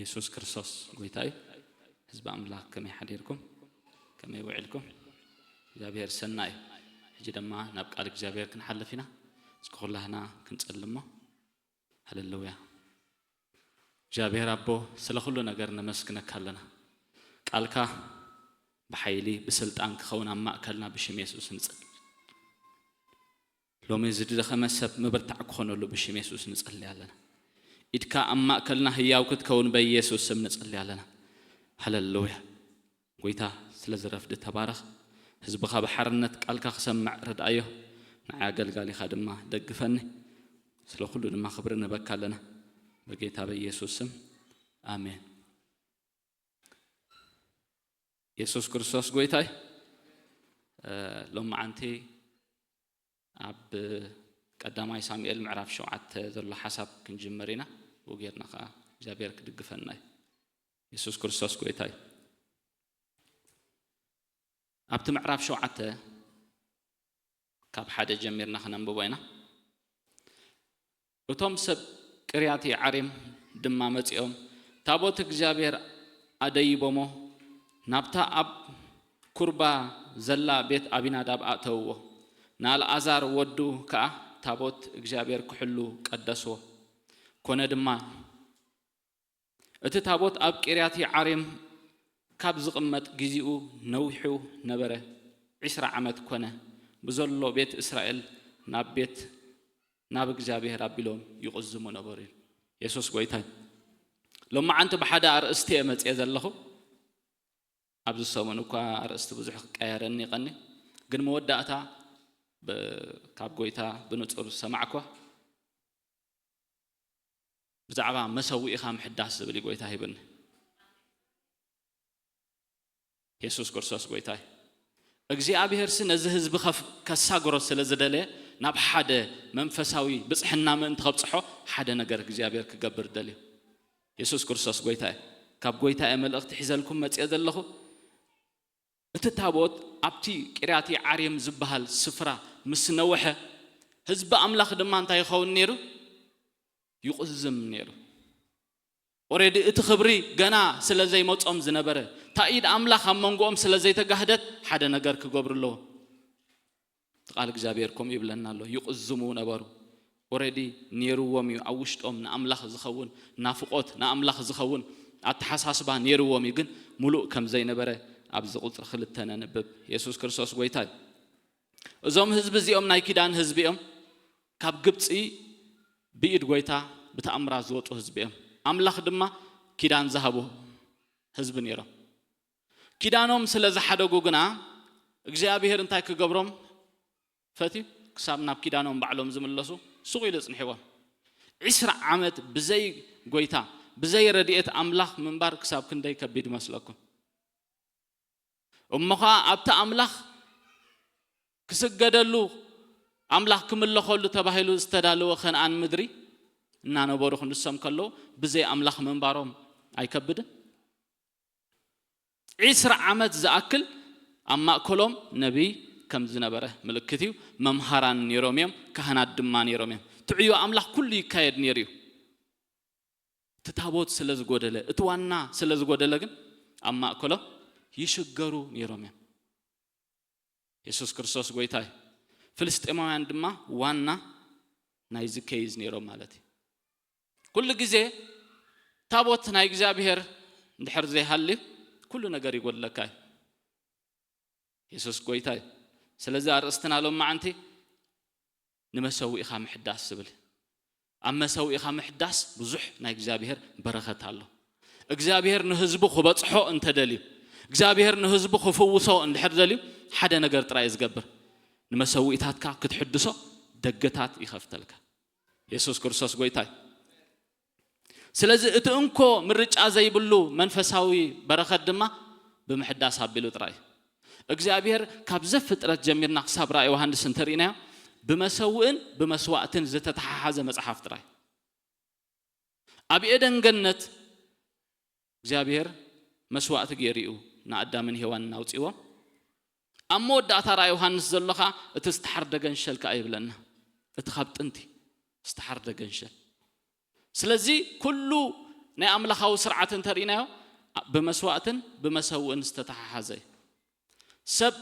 የሱስ ክርስቶስ ጎይታ እዩ። ህዝቢ ኣምላኽ ከመይ ሓዲርኩም? ከመይ ውዒልኩም? እግዚኣብሔር ሰናይ እዩ። ሕጂ ድማ ናብ ቃል እግዚኣብሔር ክንሓልፍ ኢና። እስኪ ኩላህና ክንጸልሞ። ሃሌሉያ። እግዚኣብሔር ኣቦ፣ ስለ ኩሉ ነገር ነመስግነካ ኣለና። ቃልካ ብሓይሊ ብስልጣን ክኸውን ኣብ ማእከልና ብሽም የሱስ ንጽል። ሎሚ ዝደኸመ ሰብ ምብርታዕ ክኾነሉ ብሽም የሱስ ንጸሊ ኣለና። ኢድካ ኣብ ማእከልና ህያው ክትከውን በየሱስ ስም ንጸሊ ኣለና። ሃሌሉያ። ጎይታ፣ ስለዚ ረፍዲ ተባረኽ። ህዝብኻ ብሓርነት ቃልካ ክሰምዕ ርድኣዮ። ንዓይ ኣገልጋሊኻ ድማ ደግፈኒ። ስለ ኩሉ ድማ ክብሪ ንህበካ ኣለና። በጌታ በኢየሱስ ስም። ኣሜን። የሱስ ክርስቶስ ጎይታይ። እ፣ ሎመዓንቲ ኣብ ቀዳማይ ሳሙኤል ምዕራፍ ሸውዓተ ዘሎ ሓሳብ ክንጅምር ኢና። ብኡ ጌርና ኸዓ እግዚኣብሔር ክድግፈና እዩ። የሱስ ክርስቶስ ጎይታ እዩ። ኣብቲ ምዕራፍ ሸውዓተ ካብ ሓደ ጀሚርና ክነንብቦ ኢና። እቶም ሰብ ቅርያት የዓሪም ድማ መጺኦም፣ ታቦት እግዚኣብሔር ኣደይቦሞ፣ ናብታ ኣብ ኩርባ ዘላ ቤት ኣቢናዳብ ኣእተውዎ። ንኣልኣዛር ወዱ ከኣ ታቦት እግዚኣብሔር ክሕሉ ቀደስዎ። ኮነ ድማ፣ እቲ ታቦት ኣብ ቅርያት የዓሪም ካብ ዝቕመጥ ጊዜኡ ነዊሑ ነበረ፣ ዒስራ ዓመት ኮነ። ብዘሎ ቤት እስራኤል ናብ ቤት፣ ናብ እግዚኣብሔር ኣቢሎም ይቕዝሙ ነበሩ። የሱስ ጎይታ እዩ። ሎመዓንቲ ብሓደ ኣርእስቲ እየ መጽየ ዘለኹ። ኣብዚ ሰሙን እኳ ኣርእስቲ ብዙሕ ክቀየረኒ ይቐኒ፣ ግን መወዳእታ ብ-፣ ካብ ጎይታ ብንጹር ዝሰማዕኳ ብዛዕባ መሰዊእኻ ምሕዳስ ዝብል እዩ ጎይታ ሂብኒ። የሱስ ክርስቶስ ጎይታ እዩ። እግዚኣብሔርሲ ነዚ ህዝቢ ከፍ-፣ ከሳግሮ ስለ ዝደለየ፣ ናብ ሓደ መንፈሳዊ ብጽሕና ምእንቲ ከብጽሖ ሓደ ነገር እግዚኣብሔር ክገብር ደልዩ። የሱስ ክርስቶስ ጎይታ እዩ። ካብ ጎይታ እየ መልእኽቲ ሒዘልኩም መጽየ ዘለኹ። እቲ ታቦት ኣብቲ ቅርያት የዓሪም ዝበሃል ስፍራ ምስ ነውሐ፣ ህዝቢ ኣምላኽ ድማ እንታይ ይኸውን ነይሩ? ይቑዝም ነይሩ። ኦሬዲ እቲ ክብሪ ገና ስለ ዘይመጾም ዝነበረ፣ እታ ኢድ ኣምላኽ ኣብ መንጎኦም ስለ ዘይተጋህደት ሓደ ነገር ክገብሩ ኣለዎም። እቲ ቃል እግዚኣብሔር ከምኡ ይብለና ኣሎ። ይቕዝሙ ነበሩ። ኦሬዲ ነይርዎም እዩ። ኣብ ውሽጦም ንኣምላኽ ዝኸውን ናፍቖት፣ ንኣምላኽ ዝኸውን ኣተሓሳስባ ነይርዎም እዩ። ግን ሙሉእ ከም ዘይነበረ ኣብዚ ቁጽሪ ክልተ ነንብብ። የሱስ ክርስቶስ ጎይታ እዩ። እዞም ህዝቢ እዚኦም ናይ ኪዳን ህዝቢ እዮም። ካብ ግብጺ ብኢድ ጎይታ ብተኣምራት ዝወጹ ህዝቢ እዮም። ኣምላኽ ድማ ኪዳን ዝሃቡ ህዝቢ ነይሮም። ኪዳኖም ስለ ዝሓደጉ ግና እግዚኣብሔር እንታይ ክገብሮም ፈትዩ? ክሳብ ናብ ኪዳኖም ባዕሎም ዝምለሱ ስቕ ኢሉ ጽንሕዎም። ዒስራ ዓመት ብዘይ ጎይታ፣ ብዘይ ረድኤት ኣምላኽ ምንባር ክሳብ ክንደይ ከቢድ ይመስለኩም? እሞ ኸኣ ኣብቲ ኣምላኽ ክስገደሉ፣ ኣምላኽ ክምለኸሉ ተባሂሉ ዝተዳለወ ከነኣን ምድሪ እናነበሩ ክንሶም ከለዉ፣ ብዘይ ኣምላኽ ምንባሮም ኣይከብድን? ዒስራ ዓመት ዝኣክል ኣብ ማእከሎም ነቢይ ከም ዝነበረ ምልክት እዩ። መምሃራን ነይሮም እዮም፣ ካህናት ድማ ነይሮም እዮም። እቲ ዕዮ ኣምላኽ ኩሉ ይካየድ ነይሩ እዩ። እቲ ታቦት ስለ ዝጎደለ፣ እቲ ዋና ስለ ዝጎደለ ግን ኣብ ማእከሎም ይሽገሩ ነይሮም እዮም። የሱስ ክርስቶስ ጎይታ እዩ። ፍልስጤማውያን ድማ ዋና ናይዚ ኬዝ ነይሮም ማለት እዩ። ኩሉ ግዜ ታቦት ናይ እግዚኣብሔር እንድሕር ዘይሃልዩ፣ ኩሉ ነገር ይጎድለካ እዩ። የሱስ ጎይታ እዩ። ስለዚ ኣርእስትና ሎመዓንቲ ንመሰዊእኻ ምሕዳስ ዝብል። ኣብ መሰዊእኻ ምሕዳስ ብዙሕ ናይ እግዚኣብሔር በረኸት ኣሎ። እግዚኣብሔር ንህዝቡ ክበጽሖ እንተደልዩ፣ እግዚኣብሔር ንህዝቡ ክፍውሶ እንድሕር ደልዩ፣ ሓደ ነገር ጥራይ እዩ ዝገብር። ንመሰዊእታትካ ክትሕድሶ ደገታት ይኸፍተልካ። የሱስ ክርስቶስ ጎይታ እዩ። ስለዚ እቲ እንኮ ምርጫ ዘይብሉ መንፈሳዊ በረኸት ድማ ብምሕዳስ ኣቢሉ ጥራይ እዩ። እግዚኣብሔር ካብ ዘፍጥረት ጀሚርና ክሳብ ራእይ ዮሃንስ እንተርኢናዮ፣ ብመሰውእን ብመስዋእትን ዝተተሓሓዘ መጽሓፍ ጥራይ። ኣብ ኤደን ገነት እግዚኣብሔር መስዋእቲ ገይሩ እዩ ንኣዳምን ሄዋንን ኣውጺእዎም። ኣብ መወዳእታ ራእይ ዮሃንስ ዘሎ ኸኣ እቲ ዝተሓርደ ገንሸል ከኣ ይብለና። እቲ ካብ ጥንቲ ዝተሓርደ ገንሸል። ስለዚ ኩሉ ናይ ኣምላኻዊ ስርዓት እንተርኢናዮ፣ ብመስዋእትን ብመሰውእን ዝተተሓሓዘ እዩ። ሰብ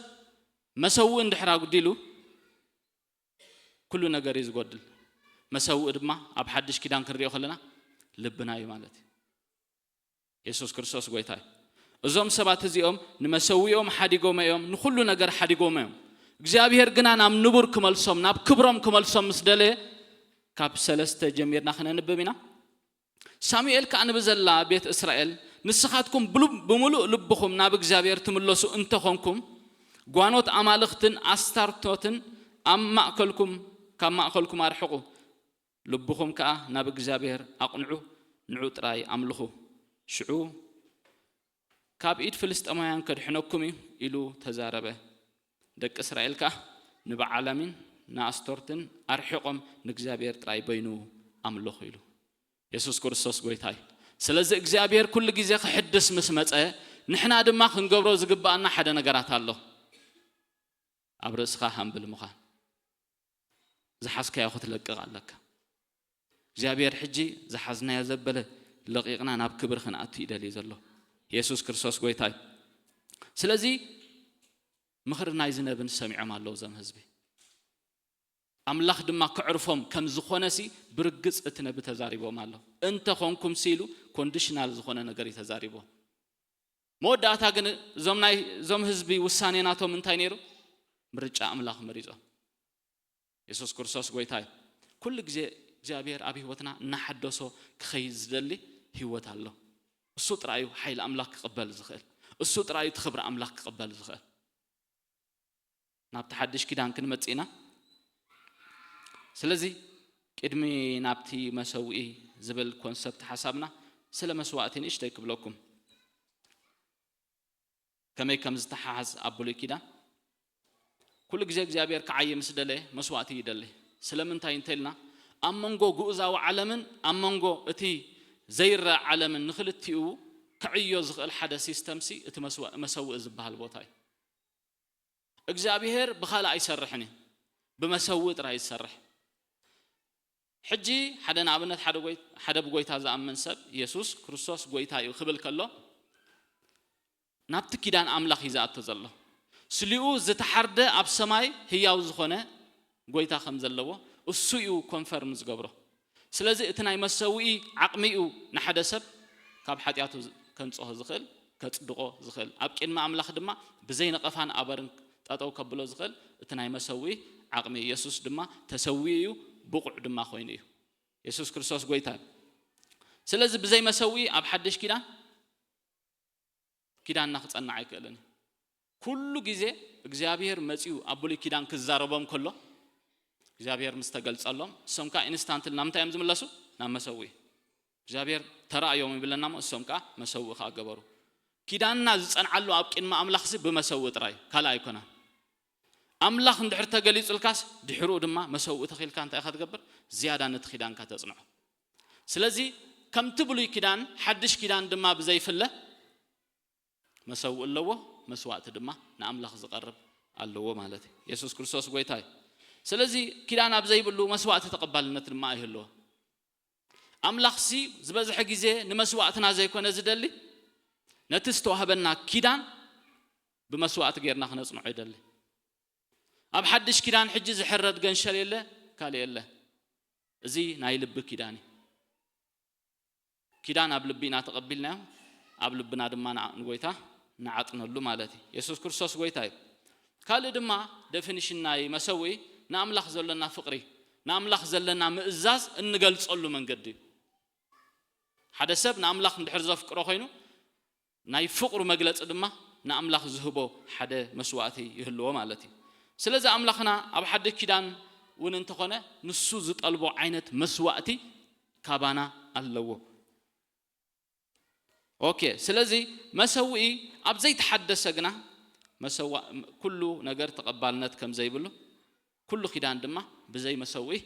መሰውእ እንድሕር ኣጉዲሉ፣ ኩሉ ነገር እዩ ዝጎድል። መሰውእ ድማ ኣብ ሓድሽ ኪዳን ክንሪኦ ከለና ልብና እዩ ማለት እዩ። የሱስ ክርስቶስ ጎይታ እዩ። እዞም ሰባት እዚኦም ንመሰዊኦም ሓዲጎም እዮም፣ ንኹሉ ነገር ሓዲጎም እዮም። እግዚኣብሔር ግና ናብ ንቡር ክመልሶም፣ ናብ ክብሮም ክመልሶም ምስ ደለየ፣ ካብ ሰለስተ ጀሚርና ክነንብብ ኢና። ሳሙኤል ከኣ ንብዘላ ቤት እስራኤል፣ ንስኻትኩም ብሉ-፣ ብምሉእ ልብኹም ናብ እግዚኣብሔር ትምለሱ እንተኾንኩም፣ ጓኖት ኣማልኽትን ኣስታርቶትን ኣብ ማእከልኩም፣ ካብ ማእከልኩም ኣርሕቑ። ልብኹም ከኣ ናብ እግዚኣብሔር ኣቕንዑ፣ ንዑ ጥራይ ኣምልኹ። ሽዑ ካብ ኢድ ፍልስጥኤማውያን ከድሕነኩም እዩ ኢሉ ተዛረበ። ደቂ እስራኤል ከኣ ንበዓላሚን ንኣስቶርትን ኣርሒቖም ንእግዚኣብሔር ጥራይ በይኑ ኣምልኹ ኢሉ። የሱስ ክርስቶስ ጎይታ እዩ። ስለዚ እግዚኣብሔር ኩሉ ግዜ ክሕድስ ምስ መጸ፣ ንሕና ድማ ክንገብሮ ዝግብኣና ሓደ ነገራት ኣሎ። ኣብ ርእስኻ ሃምብል ምዃን። ዝሓዝካዮ ክትለቅቕ ኣለካ። እግዚኣብሔር ሕጂ ዝሓዝናዮ ዘበለ ለቒቕና ናብ ክብሪ ክንኣቱ ይደልዩ ዘሎ። የሱስ ክርስቶስ ጎይታ እዩ። ስለዚ ምኽሪ ናይ ዝነብን ሰሚዖም ኣለዉ እዞም ህዝቢ። ኣምላኽ ድማ ክዕርፎም ከም ዝኾነሲ ብርግጽ እቲ ነቢ ተዛሪቦም ኣሎ። እንተ ኾንኩም ሲሉ ኮንዲሽናል ዝኾነ ነገር እዩ ተዛሪቦም። መወዳእታ ግን እዞም ናይ፣ እዞም ህዝቢ ውሳኔ ናቶም እንታይ ነይሩ? ምርጫ ኣምላኽ መሪጾም። የሱስ ክርስቶስ ጎይታ እዩ። ኩሉ ግዜ እግዚኣብሔር ኣብ ህይወትና እናሓደሶ ክኸይድ ዝደሊ ህይወት ኣሎ። እሱ ጥራይ እዩ ሓይሊ ኣምላኽ ክቕበል ዝኽእል። እሱ ጥራይ እዩ እቲ ክብሪ ኣምላኽ ክቕበል ዝኽእል። ናብቲ ሓድሽ ኪዳን ክንመጽእ ኢና። ስለዚ ቅድሚ ናብቲ መሰውኢ ዝብል ኮንሰፕት ሓሳብና ስለ መስዋእቲ ንእሽተይ ክብለኩም። ከመይ ከም ዝተሓሓዝ ኣብ ብሉይ ኪዳን ኩሉ ግዜ እግዚኣብሔር ክዓይ ምስ ደለየ መስዋእቲ ይደሊ። ስለምንታይ እንተኢልና ኣብ መንጎ ግኡዛዊ ዓለምን ኣብ መንጎ እቲ ዘይረአ ዓለምን ንክልቲኡ ክዕዮ ዝኽእል ሓደ ሲስተምሲ እቲ መስዋ-፣ መሰውኢ ዝበሃል ቦታ እዩ። እግዚኣብሔር ብኻልእ ኣይሰርሕን እዩ፣ ብመሰውኢ ጥራይ እዩ ዝሰርሕ። ሕጂ ሓደ ንኣብነት ሓደ ጎይ-፣ ሓደ ብጎይታ ዝኣምን ሰብ የሱስ ክርስቶስ ጎይታ እዩ ክብል ከሎ ናብቲ ኪዳን ኣምላኽ እዩ ዝኣቱ ዘሎ። ስሊኡ ዝተሓርደ ኣብ ሰማይ ህያው ዝኾነ ጎይታ ከም ዘለዎ እሱ እዩ ኮንፈርም ዝገብሮ። ስለዚ እቲ ናይ መሰውኢ ዓቕሚ እዩ ንሓደ ሰብ ካብ ሓጢኣቱ ዝ-፣ ከንጽሆ ዝኽእል፣ ከጽድቆ ዝኽእል፣ ኣብ ቅድሚ ኣምላኽ ድማ ብዘይ ነቐፋን ኣበርን ጠጠው ከብሎ ዝኽእል እቲ ናይ መሰውኢ ዓቕሚ እዩ። የሱስ ድማ ተሰዊኡ እዩ፣ ብቑዕ ድማ ኮይኑ እዩ። የሱስ ክርስቶስ ጎይታ እዩ። ስለዚ ብዘይ መሰውኢ ኣብ ሓድሽ ኪዳን ኪዳንና ክጸንዕ ኣይክእልን እዩ። ኩሉ ግዜ እግዚኣብሔር መጺኡ ኣብ ብሉይ ኪዳን ክዛረቦም ከሎ፣ እግዚኣብሔር ምስ ተገልጸሎም፣ እሶም ከኣ ኢንስታንትሊ ናብ ምንታይ እዮም ዝምለሱ? ናብ መሰውኢ። እግዚኣብሔር ተራእዮም ይብለና እሞ፣ እሶም ከኣ መሰውኢ ከኣ ገበሩ። ኪዳንና ዝጸንዓሉ ኣብ ቅድሚ ኣምላኽሲ ብመሰውኢ ጥራይ፣ ካልእ ኣይኮነን። ኣምላኽ እንድሕር ተገሊጹልካስ፣ ድሕርኡ ድማ መሰውኢ ተኺልካ እንታይ ኢኻ ትገብር? ዝያዳ ነቲ ኪዳንካ ተጽንዖ። ስለዚ ከምቲ ብሉይ ኪዳን፣ ሓድሽ ኪዳን ድማ ብዘይፍለ መሰውኢ ኣለዎ፣ መስዋእቲ ድማ ንኣምላኽ ዝቐርብ ኣለዎ ማለት እዩ። የሱስ ክርስቶስ ጎይታ እዩ። ስለዚ ኪዳን ኣብ ዘይብሉ መስዋእቲ ተቐባልነት ድማ ኣይህልዎ። ኣምላኽሲ ዝበዝሐ ግዜ ንመስዋእትና ዘይኮነ ዝደሊ፣ ነቲ ዝተዋህበና ኪዳን ብመስዋእቲ ጌርና ክነጽንዖ ይደሊ። ኣብ ሓድሽ ኪዳን ሕጂ ዝሕረድ ገንሸል የለ፣ ካልእ የለ። እዚ ናይ ልቢ ኪዳን እዩ። ኪዳን ኣብ ልቢ ኢና ተቐቢልናዮ፣ ኣብ ልብና ድማ ንዓ-፣ ንጎይታ ንዓጥነሉ ማለት እዩ። የሱስ ክርስቶስ ጎይታ እዩ። ካልእ ድማ ደፊኒሽን ናይ መሰውኢ ንኣምላኽ ዘሎና ፍቕሪ፣ ንኣምላኽ ዘለና ምእዛዝ እንገልጸሉ መንገዲ እዩ። ሓደ ሰብ ንኣምላኽ እንድሕር ዘፍቅሮ ኮይኑ፣ ናይ ፍቕሩ መግለጺ ድማ ንኣምላኽ ዝህቦ ሓደ መስዋእቲ ይህልዎ ማለት እዩ። ስለዚ ኣምላኽና ኣብ ሓድሽ ኪዳን እውን እንተኾነ ንሱ ዝጠልቦ ዓይነት መስዋእቲ ካባና ኣለዎ። ኦኬ፣ ስለዚ መሰውኢ ኣብ ዘይተሓደሰ ግና መሰዋ-፣ ኩሉ ነገር ተቐባልነት ከም ዘይብሉ፣ ኩሉ ኪዳን ድማ ብዘይ መሰውኢ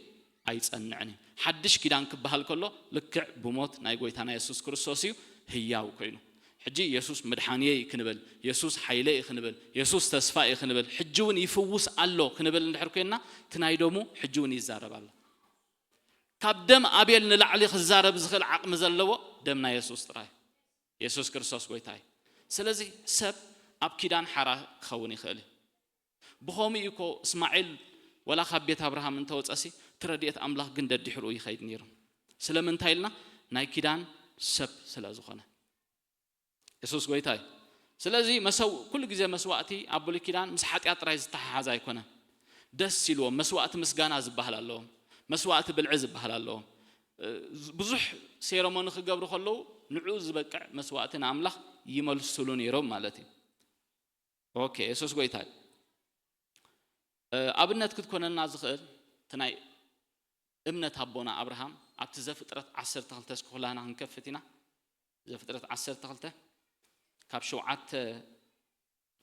ኣይጸንዕን እዩ። ሓድሽ ኪዳን ክበሃል ከሎ ልክዕ ብሞት ናይ ጎይታና የሱስ ክርስቶስ እዩ ህያው ኮይኑ። ሕጂ የሱስ መድሓንየይ ክንብል፣ የሱስ ሓይለይ ክንብል፣ የሱስ ተስፋ እዩ ክንብል፣ ሕጂ እውን ይፍውስ ኣሎ ክንብል እንድሕር ኮይንና፣ እቲ ናይ ደሙ ሕጂ እውን ይዛረብ ኣሎ። ካብ ደም ኣቤል ንላዕሊ ክዛረብ ዝኽእል ዓቕሚ ዘለዎ ደም ናይ የሱስ ጥራይ። የሱስ ክርስቶስ ጎይታ እዩ። ስለዚ ሰብ ኣብ ኪዳን ሓራ ክኸውን ይኽእል እዩ። ብኸምኡ እዩ እኮ እስማዒል ወላ ካብ ቤት ኣብርሃም እንተወፀሲ እቲ ረድኤት ኣምላኽ ግን ደድሕርኡ ይኸይድ ነይሩ። ስለምንታይ ኢልና? ናይ ኪዳን ሰብ ስለ ዝኾነ። የሱስ ጎይታ እዩ። ስለዚ መሰው ኩሉ ግዜ መስዋእቲ ኣብ ብሉይ ኪዳን ምስ ሓጢኣት ጥራይ ዝተሓሓዝ ኣይኮነን። ደስ ኢልዎም መስዋእቲ ምስጋና ዝበሃል ኣለዎም፣ መስዋእቲ ብልዒ ዝበሃል ኣለዎም። ብዙሕ ሴረሞኒ ክገብሩ ከለዉ ንዕኡ ዝበቅዕ መስዋእቲ ንኣምላኽ ይመልስሉ ነይሮም ማለት እዩ። ኦኬ፣ የሱስ ጎይታ እዩ። ኣብነት ክትኮነና ዝኽእል እቲ ናይ እምነት ኣቦና ኣብርሃም ኣብቲ ዘፍጥረት ዓሰርተ ክልተ እስኪ ኩላህና ክንከፍት ኢና። ዘፍጥረት ዓሰርተ ክልተ ካብ ሸውዓተ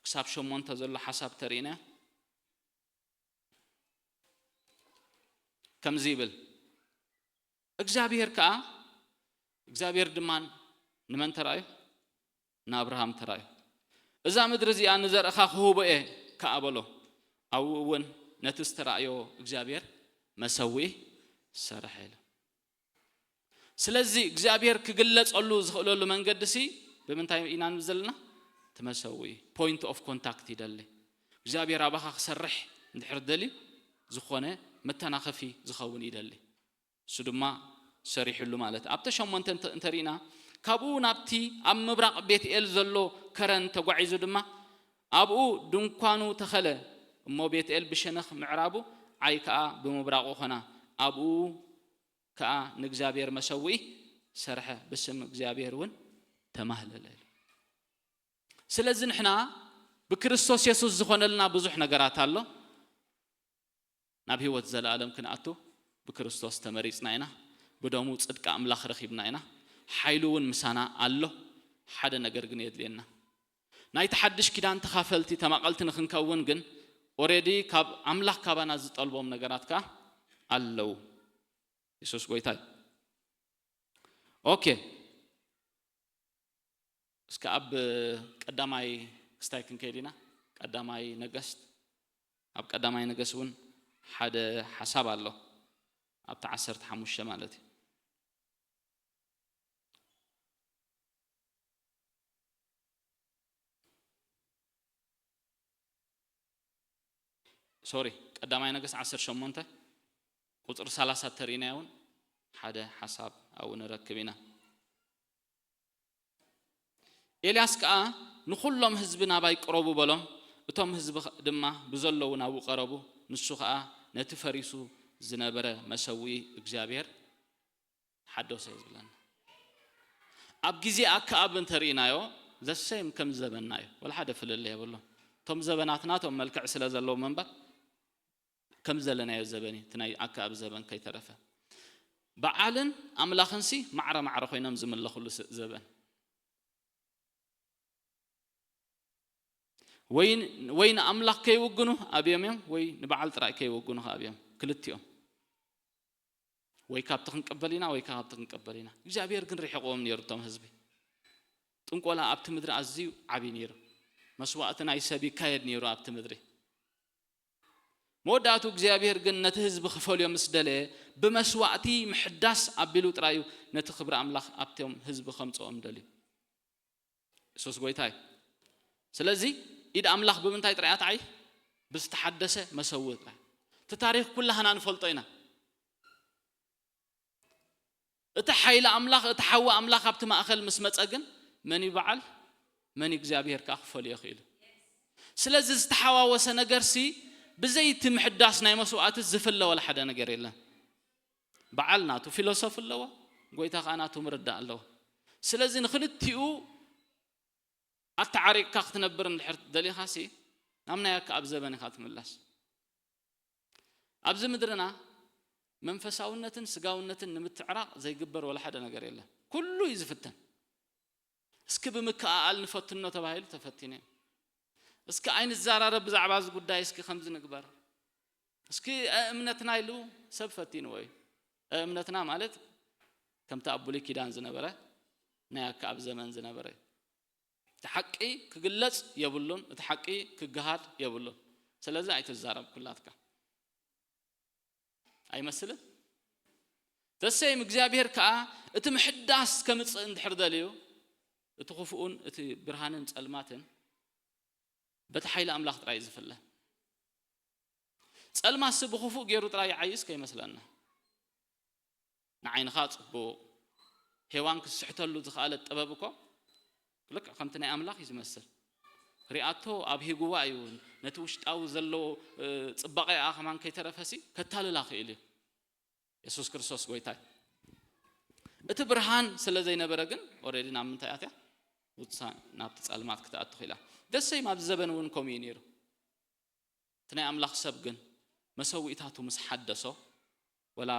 ክሳብ ሸሞንተ ዘሎ ሓሳብ ተርእና ከምዚ ይብል። እግዚኣብሔር ከኣ እግዚኣብሔር ድማ ንመን ተራእዮ? ንኣብርሃም ተራእዮ። እዛ ምድሪ እዚኣ ንዘርእኻ ክህቦ እየ ከኣ በሎ። ኣብኡ እውን ነቲ ዝተራእዮ እግዚኣብሔር መሰውኢ ሰርሐ ኢሉ። ስለዚ እግዚኣብሔር ክግለጸሉ ዝኽእለሉ መንገዲ ሲ ብምንታይ ኢና ንብል ዘለና? እቲ መሰውኢ point of contact ይደሊ። እግዚኣብሔር ኣባኻ ክሰርሕ እንድሕር ደልዩ ዝኾነ መተናኸፊ ዝኸውን ይደሊ። እሱ ድማ ሰሪሕሉ ማለት ኣብተ ሸሞንተ እንተ- እንተሪእና ካብኡ ናብቲ ኣብ ምብራቕ ቤትኤል ዘሎ ከረን ተጓዒዙ ድማ ኣብኡ ድንኳኑ ተኸለ። እሞ ቤትኤል ብሸነኽ ምዕራቡ፣ ዓይ ከኣ ብምብራቑ ኾና። ኣብኡ ከኣ ንእግዚኣብሔር መሰውኢ ሰርሐ፣ ብስም እግዚኣብሔር እውን ተማህለለ። ስለዚ ንሕና ብክርስቶስ የሱስ ዝኾነልና ብዙሕ ነገራት ኣሎ። ናብ ህይወት ዘለኣለም ክንኣቱ ብክርስቶስ ተመሪጽና ኢና። ብደሙ ጽድቂ ኣምላኽ ረኺብና ኢና። ሓይሉ እውን ምሳና ኣሎ። ሓደ ነገር ግን የድልየና። ናይቲ ሓድሽ ኪዳን ተኻፈልቲ ተማቐልቲ ንኽንከውን ግን ኦሬዲ ካብ ኣምላኽ ካባና ዝጠልቦም ነገራት ከኣ ኣለዉ። የሱስ ጎይታ እዩ። ኦኬ፣ እስከ ኣብ ቀዳማይ ክስታይ ክንከይድ ኢና። ቀዳማይ ነገስት፣ ኣብ ቀዳማይ ነገስት እውን ሓደ ሓሳብ ኣሎ። ኣብቲ ዓሰርተ ሓሙሽተ ማለት እዩ። ሶሪ፣ ቀዳማይ ነገስት ዓሰርተ ሸሞንተ ቁፅሪ ሰላሳ ተሪእናዮ እውን ሓደ ሓሳብ ኣብኡ ንረክብ ኢና። ኤልያስ ከኣ ንኹሎም ህዝቢ ናባይ ቅረቡ በሎም። እቶም ህዝቢ ድማ ብዘለዉ ናብኡ ቀረቡ። ንሱ ኸኣ ነቲ ፈሪሱ ዝነበረ መሰውኢ እግዚኣብሔር ሓደሰ እዩ ዝብለና። ኣብ ግዜ ኣከኣብ እንተርኢናዮ ዘሰይም ከም ዘበንና እዩ። ወላ ሓደ ፍልልይ የብሉን። እቶም ዘበናት ናቶም መልክዕ ስለ ዘለዎም እምበር ከም ዘለናዮ ዘበን እዩ። እቲ ናይ ኣከኣብ ዘበን ከይተረፈ በዓልን ኣምላኽንሲ ማዕረ ማዕረ ኮይኖም ዝምለኹሉ ስ- ዘበን ወይ ወይ ንኣምላኽ ከይውግኑ ኣብዮም እዮም ወይ ንበዓል ጥራይ ከይውግኑ ከኣ ኣብዮም። ክልቲኦም ወይ ካብቲ ክንቅበል ኢና ወይ ካብቲ ክንቅበል ኢና። እግዚኣብሔር ግን ርሒቕዎም ነይሩ እቶም ህዝቢ። ጥንቆላ ኣብቲ ምድሪ ኣዝዩ ዓብዪ ነይሩ። መስዋእቲ ናይ ሰብ ይካየድ ነይሩ ኣብቲ ምድሪ። መወዳእቱ እግዚኣብሔር ግን ነቲ ህዝቢ ክፈልዮ ምስ ደለየ ብመስዋእቲ ምሕዳስ ኣቢሉ ጥራይ እዩ ነቲ ክብሪ ኣምላኽ ኣብቶም ህዝቢ ከምፅኦም ደልዩ። የሱስ ጎይታ እዩ። ስለዚ ኢድ ኣምላኽ ብምንታይ ጥራይ ኣትዓይ? ብዝተሓደሰ መሰውእ ጥራይ። እቲ ታሪኽ ኩላህና ንፈልጦ ኢና። እቲ ሓይሊ ኣምላኽ እቲ ሓዊ ኣምላኽ ኣብቲ ማእኸል ምስ መፀ ግን መን እዩ በዓል መን እዩ እግዚኣብሔር ከዓ ክፈልዮ ይኽእሉ። ስለዚ ዝተሓዋወሰ ነገርሲ ብዘይቲ ምሕዳስ ናይ መስዋእቲ ዝፍለ ወላ ሓደ ነገር የለን። በዓል ናቱ ፊሎሶፊ ኣለዎ፣ ጎይታ ከዓ ናቱ ምርዳእ ኣለዎ። ስለዚ ንክልቲኡ ኣተዓሪቕካ ክትነብር እንድሕር ደሊኻሲ ናብ ናይ ኣከኣብ ዘበን ኢኻ ትምላስ። ኣብዚ ምድርና መንፈሳውነትን ስጋውነትን ንምትዕራቕ ዘይግበር ወላ ሓደ ነገር የለን። ኩሉ እዩ ዝፍተን። እስኪ ብምክኣኣል ንፈትኖ ተባሂሉ ተፈቲኑ እዩ። እስኪ ኣይንዘራረብ ብዛዕባ እዚ ጉዳይ፣ እስኪ ከምዚ ንግበር፣ እስኪ እምነትና ኢሉ ሰብ ፈቲንዎ እዩ። እምነትና ማለት ከምቲ ኣብ ብሉይ ኪዳን ዝነበረ ናይ ኣከኣብ ዘመን ዝነበረ እዩ። እቲ ሓቂ ክግለጽ የብሉን፣ እቲ ሓቂ ክገሃድ የብሉን። ስለዚ ኣይትዛረብ ኩላትካ። ኣይመስልን? ዘሰይም እግዚኣብሔር ከዓ እቲ ምሕዳስ ከምፅእ እንድሕር ደልዩ፣ እቲ ክፉኡን እቲ ብርሃንን ጸልማትን በቲ ሓይሊ ኣምላኽ ጥራይ እዩ ዝፍለ። ጸልማትሲ ብኽፉእ ገይሩ ጥራይ ይዓይስ ከይመስለና። ንዓይንኻ ጽቡቕ፣ ሄዋን ክትስሕተሉ ዝኸኣለት ጥበብ እኮ ልክዕ ከምቲ ናይ ኣምላኽ እዩ ዝመስል። ሪኣቶ ኣብሂግዋ እዩ። ነቲ ውሽጣዊ ዘለዎ ጽባቐኣ ከማን ከይተረፈሲ ከታልላ ክእል እዩ። የሱስ ክርስቶስ ጎይታ እዩ። እቲ ብርሃን ስለ ዘይነበረ ግን ኦረዲ ናብ ምንታይ ኣትያ? ውሳ ናብቲ ጸልማት ክትኣቱ ኽኢላ። ደሰይ ኣብዚ ዘበን እውን ከምኡ እዩ ነይሩ። እቲ ናይ ኣምላኽ ሰብ ግን መሰዊእታቱ ምስ ሓደሶ፣ ወላ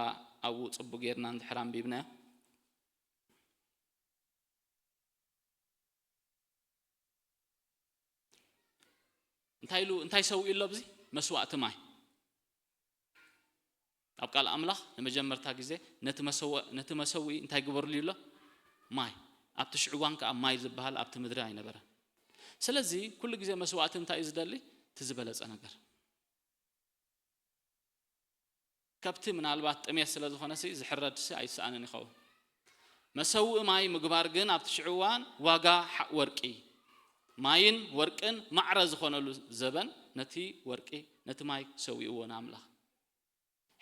ኣብኡ ጽቡቅ ጌርና እንድሕር ኣንቢብናዮ፣ እንታይ ኢሉ፣ እንታይ ሰዊኡ ኣሎ ኣብዚ? መስዋእቲ ማይ። ኣብ ቃል ኣምላኽ ንመጀመርታ ግዜ ነቲ መሰወ-፣ ነቲ መሰዊኢ እንታይ ግበርሉ ኣሎ? ማይ። ኣብቲ ሽዕዋን ከኣ ማይ ዝበሃል ኣብቲ ምድሪ ኣይነበረን። ስለዚ ኩሉ ግዜ መስዋእቲ እንታይ እዩ ዝደሊ? እቲ ዝበለጸ ነገር። ከብቲ ምናልባት ጥሜት ስለ ዝኾነሲ ዝሕረድሲ ኣይሰኣንን ይኸውን። መሰውኢ ማይ ምግባር ግን ኣብቲ ሽዕዋን ዋጋ ሓ-፣ ወርቂ፣ ማይን ወርቅን ማዕረ ዝኾነሉ ዘበን ነቲ ወርቂ፣ ነቲ ማይ ሰዊእዎ ንኣምላኽ።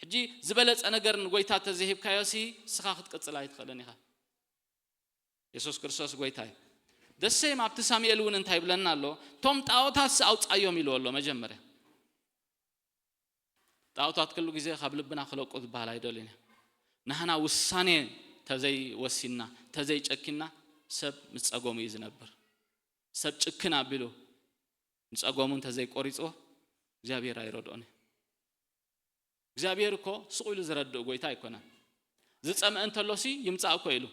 ሕጂ ዝበለጸ ነገር ንጎይታ ተዘይሂብካዮሲ ንስኻ ክትቅጽል ኣይትኽእልን ኢኻ። የሱስ ክርስቶስ ጎይታ እዩ። ደሰይም ኣብቲ ሳሙኤል እውን እንታይ ይብለና ኣሎ? እቶም ጣዖታትሲ ኣውጻዮም ኢልዎ ኣሎ መጀመርያ። ጣዖታት ኩሉ ግዜ ካብ ልብና ክለቁ ዝበሃል ኣይደልን እዩ። ናህና ውሳኔ ተዘይወሲንና፣ ተዘይጨኪንና ሰብ ምስ ጸገሙ እዩ ዝነብር። ሰብ ጭክን ኣቢሉ ንጸገሙ እንተዘይቆሪጽዎ እግዚኣብሔር ኣይረድኦን እዩ። እግዚኣብሔር እኮ ስቕ ኢሉ ዝረድእ ጎይታ ኣይኮነን። ዝጸምአ እንተሎሲ ይምጻእ እኮ ኢሉ።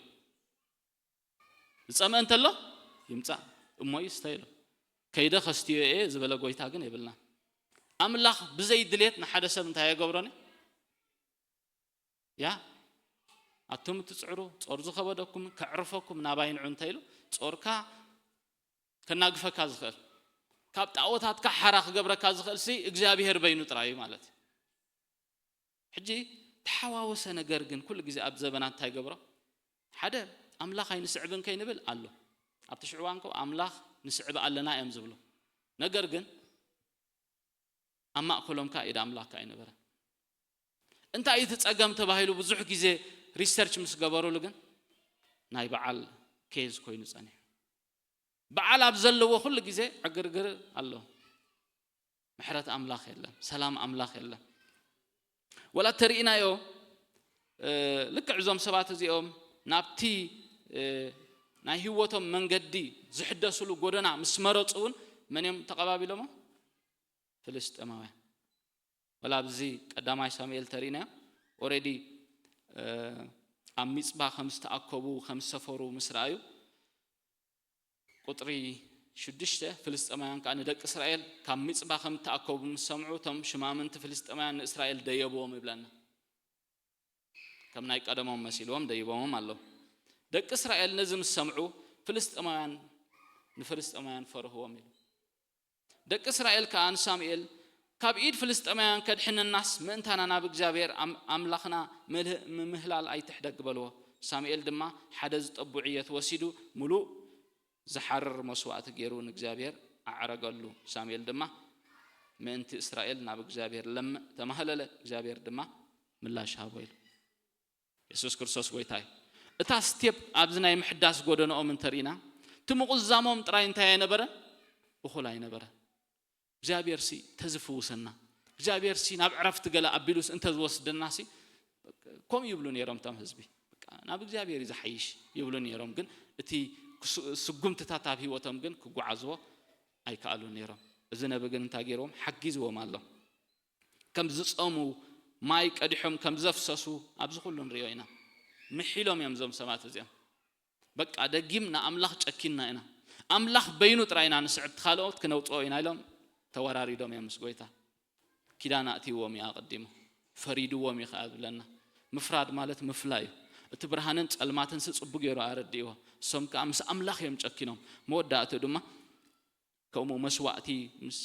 ዝጸምአ እንተሎ ይምጻእ እሞ ይስተ ኢሉ። ከይደ ከስትዮ እየ ዝበለ ጎይታ ግን የብልና። ኣምላኽ ብዘይ ድሌት ንሓደ ሰብ እንታይ የገብሮን? ያ ኣቱም እትጽዕሩ ጾር ዝኸበደኩም ከዕርፈኩም ናባይ ንዑ እንተ ኢሉ ጾርካ ከናግፈካ ዝኽእል፣ ካብ ጣዖታትካ ሓራ ክገብረካ ዝኽእል ሲ እግዚኣብሔር በይኑ ጥራይ እዩ ማለት እዩ። ሕጂ ተሓዋወሰ ነገር ግን ኩሉ ግዜ ኣብ ዘበናት እንታይ ገብሮ? ሓደ ኣምላኽ ኣይንስዕብን ከይንብል ኣሎ። ኣብቲ ሽዕዋን እኮ ኣምላኽ ንስዕብ ኣለና እዮም ዝብሉ። ነገር ግን ኣብ ማእከሎም ከኣ ኢድ ኣምላኽ ከኣ ኣይነበረ። እንታይ እዩ እቲ ጸገም ተባሂሉ ብዙሕ ግዜ ሪሰርች ምስ ገበሩሉ ግን ናይ በዓል ኬዝ ኮይኑ ጸኒሑ። በዓል ኣብ ዘለዎ ኩሉ ግዜ ዕግርግር ኣሎ። ምሕረት ኣምላኽ የለን፣ ሰላም ኣምላኽ የለን። ወላ ተሪኢናዮ፣ እ፣ ልክዕ እዞም ሰባት እዚኦም ናብቲ፣ እ፣ ናይ ህይወቶም መንገዲ ዝሕደስሉ ጎደና ምስ መረጹ እውን መን እዮም ተቐባቢሎሞ? ፍልስጤማውያን። ወላ ኣብዚ ቀዳማይ ሳሙኤል ተሪኢናዮ፣ ኦሬዲ፣ እ፣ ኣብ ሚጽባ ከም ዝተኣከቡ፣ ከም ዝሰፈሩ ምስ ረኣዩ፣ ቁጽሪ ሽዱሽተ፣ ፍልስጤማውያን ከኣ ንደቂ እስራኤል ካብ ሚጽባ ከም እተኣከቡ ምስ ሰምዑ፣ እቶም ሽማምንቲ ፍልስጤማውያን ንእስራኤል ደየብዎም ይብለና። ከም ናይ ቀደሞም መሲልዎም ደይቦሞም ኣለዉ። ደቂ እስራኤል ነዚ ምስ ሰምዑ፣ ፍልስጤማውያን፣ ንፍልስጤማውያን ፈርህዎም ኢሉ። ደቂ እስራኤል ከኣ ንሳሙኤል፣ "ካብ ኢድ ፍልስጤማውያን ከድሕነናስ ምእንታና ናብ እግዚኣብሔር ኣም-፣ ኣምላኽና ምልህ-፣ ምምህላል ኣይትሕደግ" በልዎ። ሳሙኤል ድማ ሓደ ዝጠቡ ዕየት ወሲዱ፣ ምሉእ ዝሓርር መስዋእቲ ገይሩ ንእግዚኣብሔር ኣዕረገሉ። ሳሙኤል ድማ ምእንቲ እስራኤል ናብ እግዚኣብሔር ለምዕ፣ ተማህለለ፣ እግዚኣብሔር ድማ ምላሽ ሃቦ ኢሉ። የሱስ ክርስቶስ ጎይታ እዩ። እታ ስቴፕ ኣብዚ ናይ ምሕዳስ ጎደንኦም እንተርኢና፣ እቲ ምቑዛሞም ጥራይ እንታይ ኣይነበረን? እኹል ኣይነበረን። እግዚኣብሔር ሲ ተዝፍውሰና፣ እግዚኣብሔር ሲ ናብ ዕረፍቲ ገለ ኣቢሉስ እንተዝወስደና ሲ፣ ከምኡ ይብሉ ነይሮም እቶም ህዝቢ። በቃ ናብ እግዚኣብሔር እዩ ዝሓይሽ ይብሉ ነይሮም። ግን እቲ ክሱ-፣ ስጉምትታት ኣብ ህይወቶም ግን ክጓዓዝዎ ኣይከኣሉን ነይሮም። እዚ ነቢ ግን እንታይ ገይርዎም? ሓጊዝዎም ኣሎ። ከም ዝጸሙ፣ ማይ ቀዲሖም ከም ዘፍሰሱ ኣብዚ ኩሉ ንሪኦ ኢና። ምሒሎም እዮም እዞም ሰባት እዚኦም። በቃ ደጊም ንኣምላኽ ጨኪንና ኢና። ኣምላኽ በይኑ ጥራይ ኢና ንስዕብ፣ ካልኦት ክነውጽኦ ኢና ኢሎም ተወራሪዶም እዮም ምስ ጎይታ። ኪዳን ኣእትይዎም እዩ ኣቐዲሙ። ፈሪድዎም እዩ ከኣ ዝብለና። ምፍራድ ማለት ምፍላይ እዩ። እቲ ብርሃንን ጸልማትን ሲ ጽቡቅ ገይሩ ኣረዲእዎ። እሶም ከኣ ምስ ኣምላኽ እዮም ጨኪኖም። መወዳእትኡ ድማ ከምኡ መስዋእቲ ምስ፣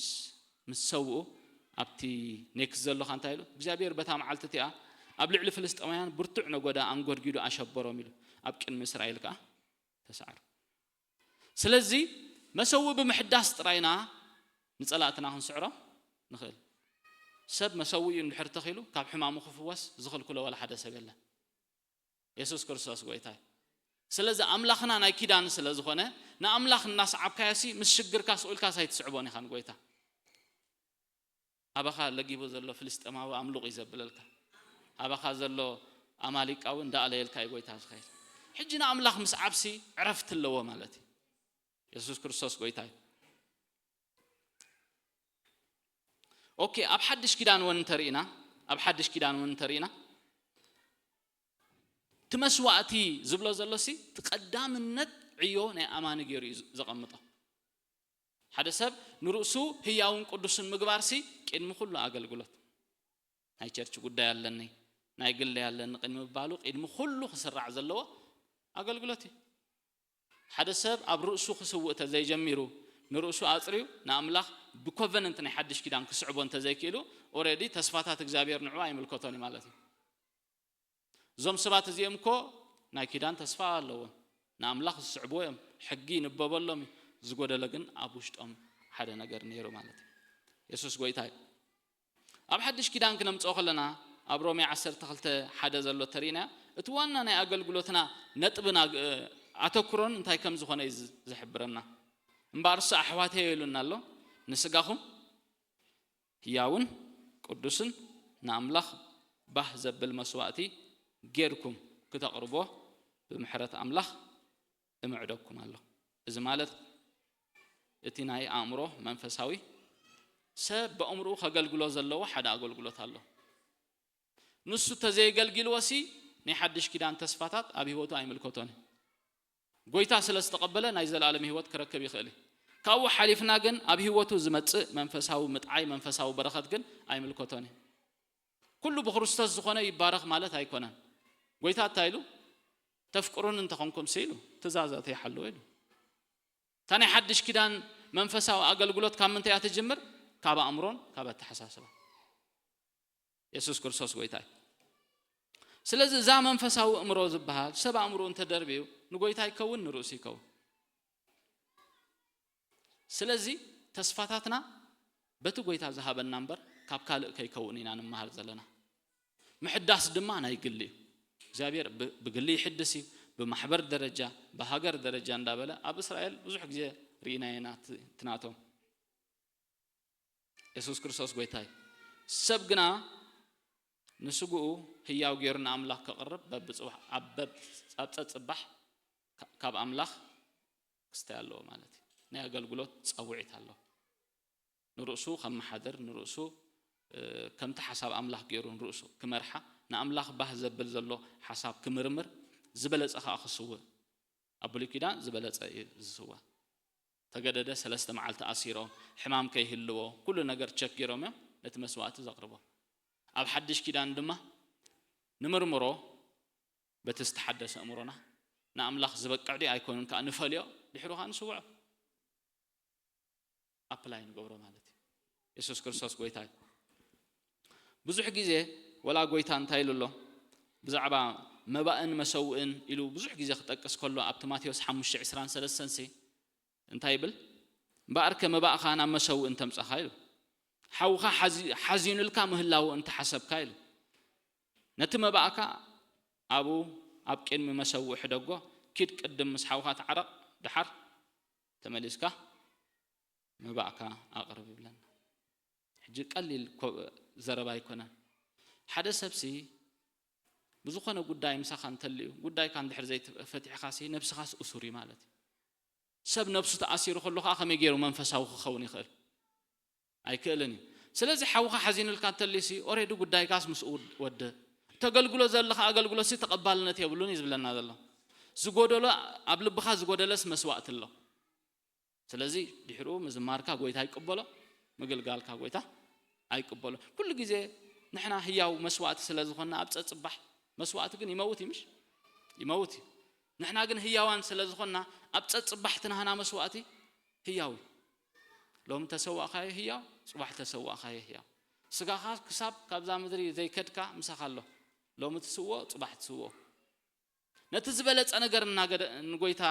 ምስ ሰውኡ ኣብቲ ኔክስት ዘሎኻ እንታይ ኢሉ? እግዚኣብሔር በታ መዓልቲ እቲኣ ኣብ ልዕሊ ፍልስጤማውያን ብርቱዕ ነጎዳ ኣንጎድጊዱ ኣሸበሮም ኢሉ፣ ኣብ ቅድሚ እስራኤል ከኣ ተሳዕሩ። ስለዚ መሰውኢ ብምሕዳስ ጥራይና ንጸላእትና ክንስዕሮም ንኽእል። ሰብ መሰውኢኡ እንድሕር ተኺሉ ካብ ሕማሙ ክፍወስ ዝኽልክሎ ዋላ ሓደ ሰብ የለን። የሱስ ክርስቶስ ጎይታ እዩ። ስለዚ ኣምላኽና ናይ ኪዳን ስለ ዝኾነ ንኣምላኽ እናሰዓብካዮሲ ምስ ሽግርካ ስቑኢልካስ ኣይትስዕቦን ኢኻ ንጎይታ። ኣባኻ ለጊቡ ዘሎ ፍልስጤማዊ ኣምልቑ እዩ ዘብለልካ። ኣባኻ ዘሎ ኣማሊቃዊ እንዳኣለየልካ እዩ ጎይታ ዝኸይድ። ሕጂ ንኣምላኽ ምስዓብሲ ዕረፍቲ ኣለዎ ማለት እዩ። የሱስ ክርስቶስ ጎይታ እዩ። ኦኬ፣ ኣብ ሓድሽ ኪዳን እውን እንተርኢና፣ ኣብ ሓድሽ ኪዳን እውን እንተርኢና፣ እቲ መስዋእቲ ዝብሎ ዘሎሲ እቲ ቀዳምነት ዕዮ ናይ ኣማኒ ገይሩ እዩ ዘቐምጦ። ሓደ ሰብ ንርእሱ ህያውን ቅዱስን ምግባርሲ ቅድሚ ኩሉ ኣገልግሎት፣ ናይ ቸርች ጉዳይ ኣለኒ፣ ናይ ግለይ ኣለኒ ቅድሚ ምባሉ ቅድሚ ኩሉ ክስራዕ ዘለዎ ኣገልግሎት እዩ። ሓደ ሰብ ኣብ ርእሱ ክስውእ ተዘይጀሚሩ፣ ንርእሱ ኣጽርዩ ንኣምላኽ ብኮቨነንት ናይ ሓድሽ ኪዳን ክስዕቦ እንተዘይክእሉ፣ ኦረዲ ተስፋታት እግዚኣብሔር ንዕኡ ኣይምልከቶን እዩ ማለት እዩ። እዞም ሰባት እዚኦም እኮ ናይ ኪዳን ተስፋ ኣለዎም፣ ንኣምላኽ ዝስዕብዎ እዮም፣ ሕጊ ይንበበሎም እዩ። ዝጎደለ ግን ኣብ ውሽጦም ሓደ ነገር ነይሩ ማለት እዩ። የሱስ ጎይታ እዩ። ኣብ ሓድሽ ኪዳን ክነምጽኦ ከለና፣ ኣብ ሮሜ ዓሰርተ ክልተ ሓደ ዘሎ ተሪእና፣ እቲ ዋና ናይ ኣገልግሎትና ነጥብን ኣግ-፣ ኣተኩሮን እንታይ ከም ዝኾነ እዩ ዝ-፣ ዝሕብረና። እምበኣርስ ኣሕዋተዮ ኢሉና ኣሎ፣ ንስጋኹም ህያውን ቅዱስን ንኣምላኽ ባህ ዘብል መስዋእቲ ጌርኩም ክተቕርቦ ብምሕረት ኣምላኽ እምዕደኩም ኣሎ። እዚ ማለት እቲ ናይ ኣእምሮ መንፈሳዊ ሰብ ብኣእምሮኡ ከገልግሎ ዘለዎ ሓደ ኣገልግሎት ኣሎ። ንሱ ተዘየገልጊልዎሲ ናይ ሓድሽ ኪዳን ተስፋታት ኣብ ህይወቱ ኣይምልከቶን እዩ። ጎይታ ስለ ዝተቐበለ ናይ ዘለኣለም ህይወት ክረክብ ይኽእል እዩ። ካብኡ ሓሊፍና ግን ኣብ ህይወቱ ዝመጽእ መንፈሳዊ ምጥዓይ፣ መንፈሳዊ በረኸት ግን ኣይምልከቶን እዩ። ኩሉ ብክርስቶስ ዝኾነ ይባረኽ ማለት ኣይኮነን። ጎይታ እንታይ ኢሉ? "ተፍቅሩኒ እንተኾንኩም" ሲ ኢሉ፣ "ትእዛዛተይ ሓልዉ" ኢሉ። እታ ናይ ሓድሽ ኪዳን መንፈሳዊ ኣገልግሎት ካብ ምንታይ እያ ትጅምር? ካብ ኣእምሮን ካብ ኣተሓሳስባ። የሱስ ክርስቶስ ጎይታ እዩ። ስለዚ እዛ መንፈሳዊ ኣእምሮ ዝበሃል ሰብ ኣእምሮ እንተደርብዩ ንጎይታ ይከውን፣ ንርእሱ ይከውን። ስለዚ ተስፋታትና በቲ ጎይታ ዝሃበና እምበር ካብ ካልእ ከይከውን ኢና ንመሃር ዘለና። ምሕዳስ ድማ ናይ ግሊ እዩ። እግዚኣብሔር ብ-፣ ብግሊ ይሕድስ እዩ፣ ብማሕበር ደረጃ፣ ብሃገር ደረጃ እንዳበለ ኣብ እስራኤል ብዙሕ ግዜ ርኢና ኢና ት-፣ ትናቶም። የሱስ ክርስቶስ ጎይታ እዩ። ሰብ ግና ንስግኡ ህያው ገይሩ ንኣምላኽ ከቕርብ በብጽባሕ፣ ኣብ በብ-፣ ኣብ ጸጽባሕ ካ-፣ ካብ ኣምላኽ ክስታይ ኣለዎ ማለት እዩ። ናይ ኣገልግሎት ጸውዒት ኣለዎ። ንርእሱ ከመሓድር፣ ንርእሱ፣ እ፣ ከምቲ ሓሳብ ኣምላኽ ገይሩ ንርእሱ ክመርሓ፣ ንኣምላኽ ባህ ዘብል ዘሎ ሓሳብ ክምርምር፣ ዝበለጸ ኸኣ ክስውእ። ኣብ ብሉይ ኪዳን ዝበለጸ እዩ ዝስዋእ። ተገደደ ሰለስተ መዓልቲ ኣሲሮም፣ ሕማም ከይህልዎ፣ ኩሉ ነገር ቸክ ገይሮም እዮም ነቲ መስዋእቲ ዘቕርቦ። ኣብ ሓድሽ ኪዳን ድማ ንምርምሮ፣ በቲ ዝተሓደሰ እምሮና ንኣምላኽ ዝበቅዕ ድዩ ኣይኮኑን ከኣ ንፈልዮ፣ ድሕሩ ከኣ ንስውዖ። ኣፕላይ ንገብሮ ማለት እዩ። የሱስ ክርስቶስ ጎይታ እዩ። ብዙሕ ግዜ ወላ ጎይታ እንታይ ኢሉ ኣሎ? ብዛዕባ መባእን መሰውእን ኢሉ ብዙሕ ግዜ ክጠቅስ ከሎ ኣብቲ ማቴዎስ ሓሙሽተ ዕስራን ሰለስተን ሲ እንታይ ይብል? "እምበኣርከ መባእኻ ናብ መሰውእ እንተምጻኻ" ኢሉ። "ሓውኻ ሓዚ-፣ ሓዚኑልካ ምህላዉ እንተሓሰብካ" ኢሉ። "ነቲ መባእካ ኣብኡ ኣብ ቅድሚ መሰውእ ሕደጎ፣ ኪድ ቅድም ምስ ሓውኻ ተዓረቕ፣ ደሓር ተመሊስካ መባእካ ኣቕርብ" ይብለና። ሕጂ ቀሊል ኮ-፣ ዘረባ ኣይኮነን። ሓደ ሰብሲ ብዝኾነ ጉዳይ ምሳኻ እንተልዩ፣ ጉዳይካ እንድሕር ዘይፈቲሕኻሲ ነብስኻስ እሱር እዩ ማለት እዩ። ሰብ ነብሱ ተኣሲሩ ከሎ ኸዓ ከመይ ገይሩ መንፈሳዊ ክኸውን ይኽእል? ኣይክእልን እዩ። ስለዚ ሓውኻ ሓዚኑልካ እንተልዩሲ ኦሬዲ ጉዳይካስ ምስኡ ወደ-፣ እተገልግሎ ዘለኻ ኣገልግሎትሲ ተቐባልነት የብሉን እዩ ዝብለና ዘሎ። ዝጎደሎ፣ ኣብ ልብኻ ዝጎደለስ መስዋእቲ ኣሎ። ስለዚ ድሕሩ ምዝማርካ ጎይታ ይቀበሎ፣ ምግልጋልካ ጎይታ ኣይቀበሎ። ኩሉ ግዜ ንሕና ህያው መስዋእቲ ስለ ዝኾንና ኣብ ጸጽባሕ መስዋእቲ ግን ይመውት እዩ፣ ምሽ? ይመውት እዩ። ንሕና ግን ህያዋን ስለ ዝኾንና ኣብ ጸጽባሕ ትናህና መስዋእቲ ህያው እዩ። ሎም ተሰዋእካዮ ህያው፣ ጽባሕ ተሰዋእካዮ ህያው። ስጋኻ ክሳብ ካብዛ ምድሪ ዘይከድካ ምሳኻ ኣሎ። ሎሚ ትስዎ፣ ጽባሕ ትስዎ። ነቲ ዝበለጸ ነገር እናገደ-፣ ንጎይታ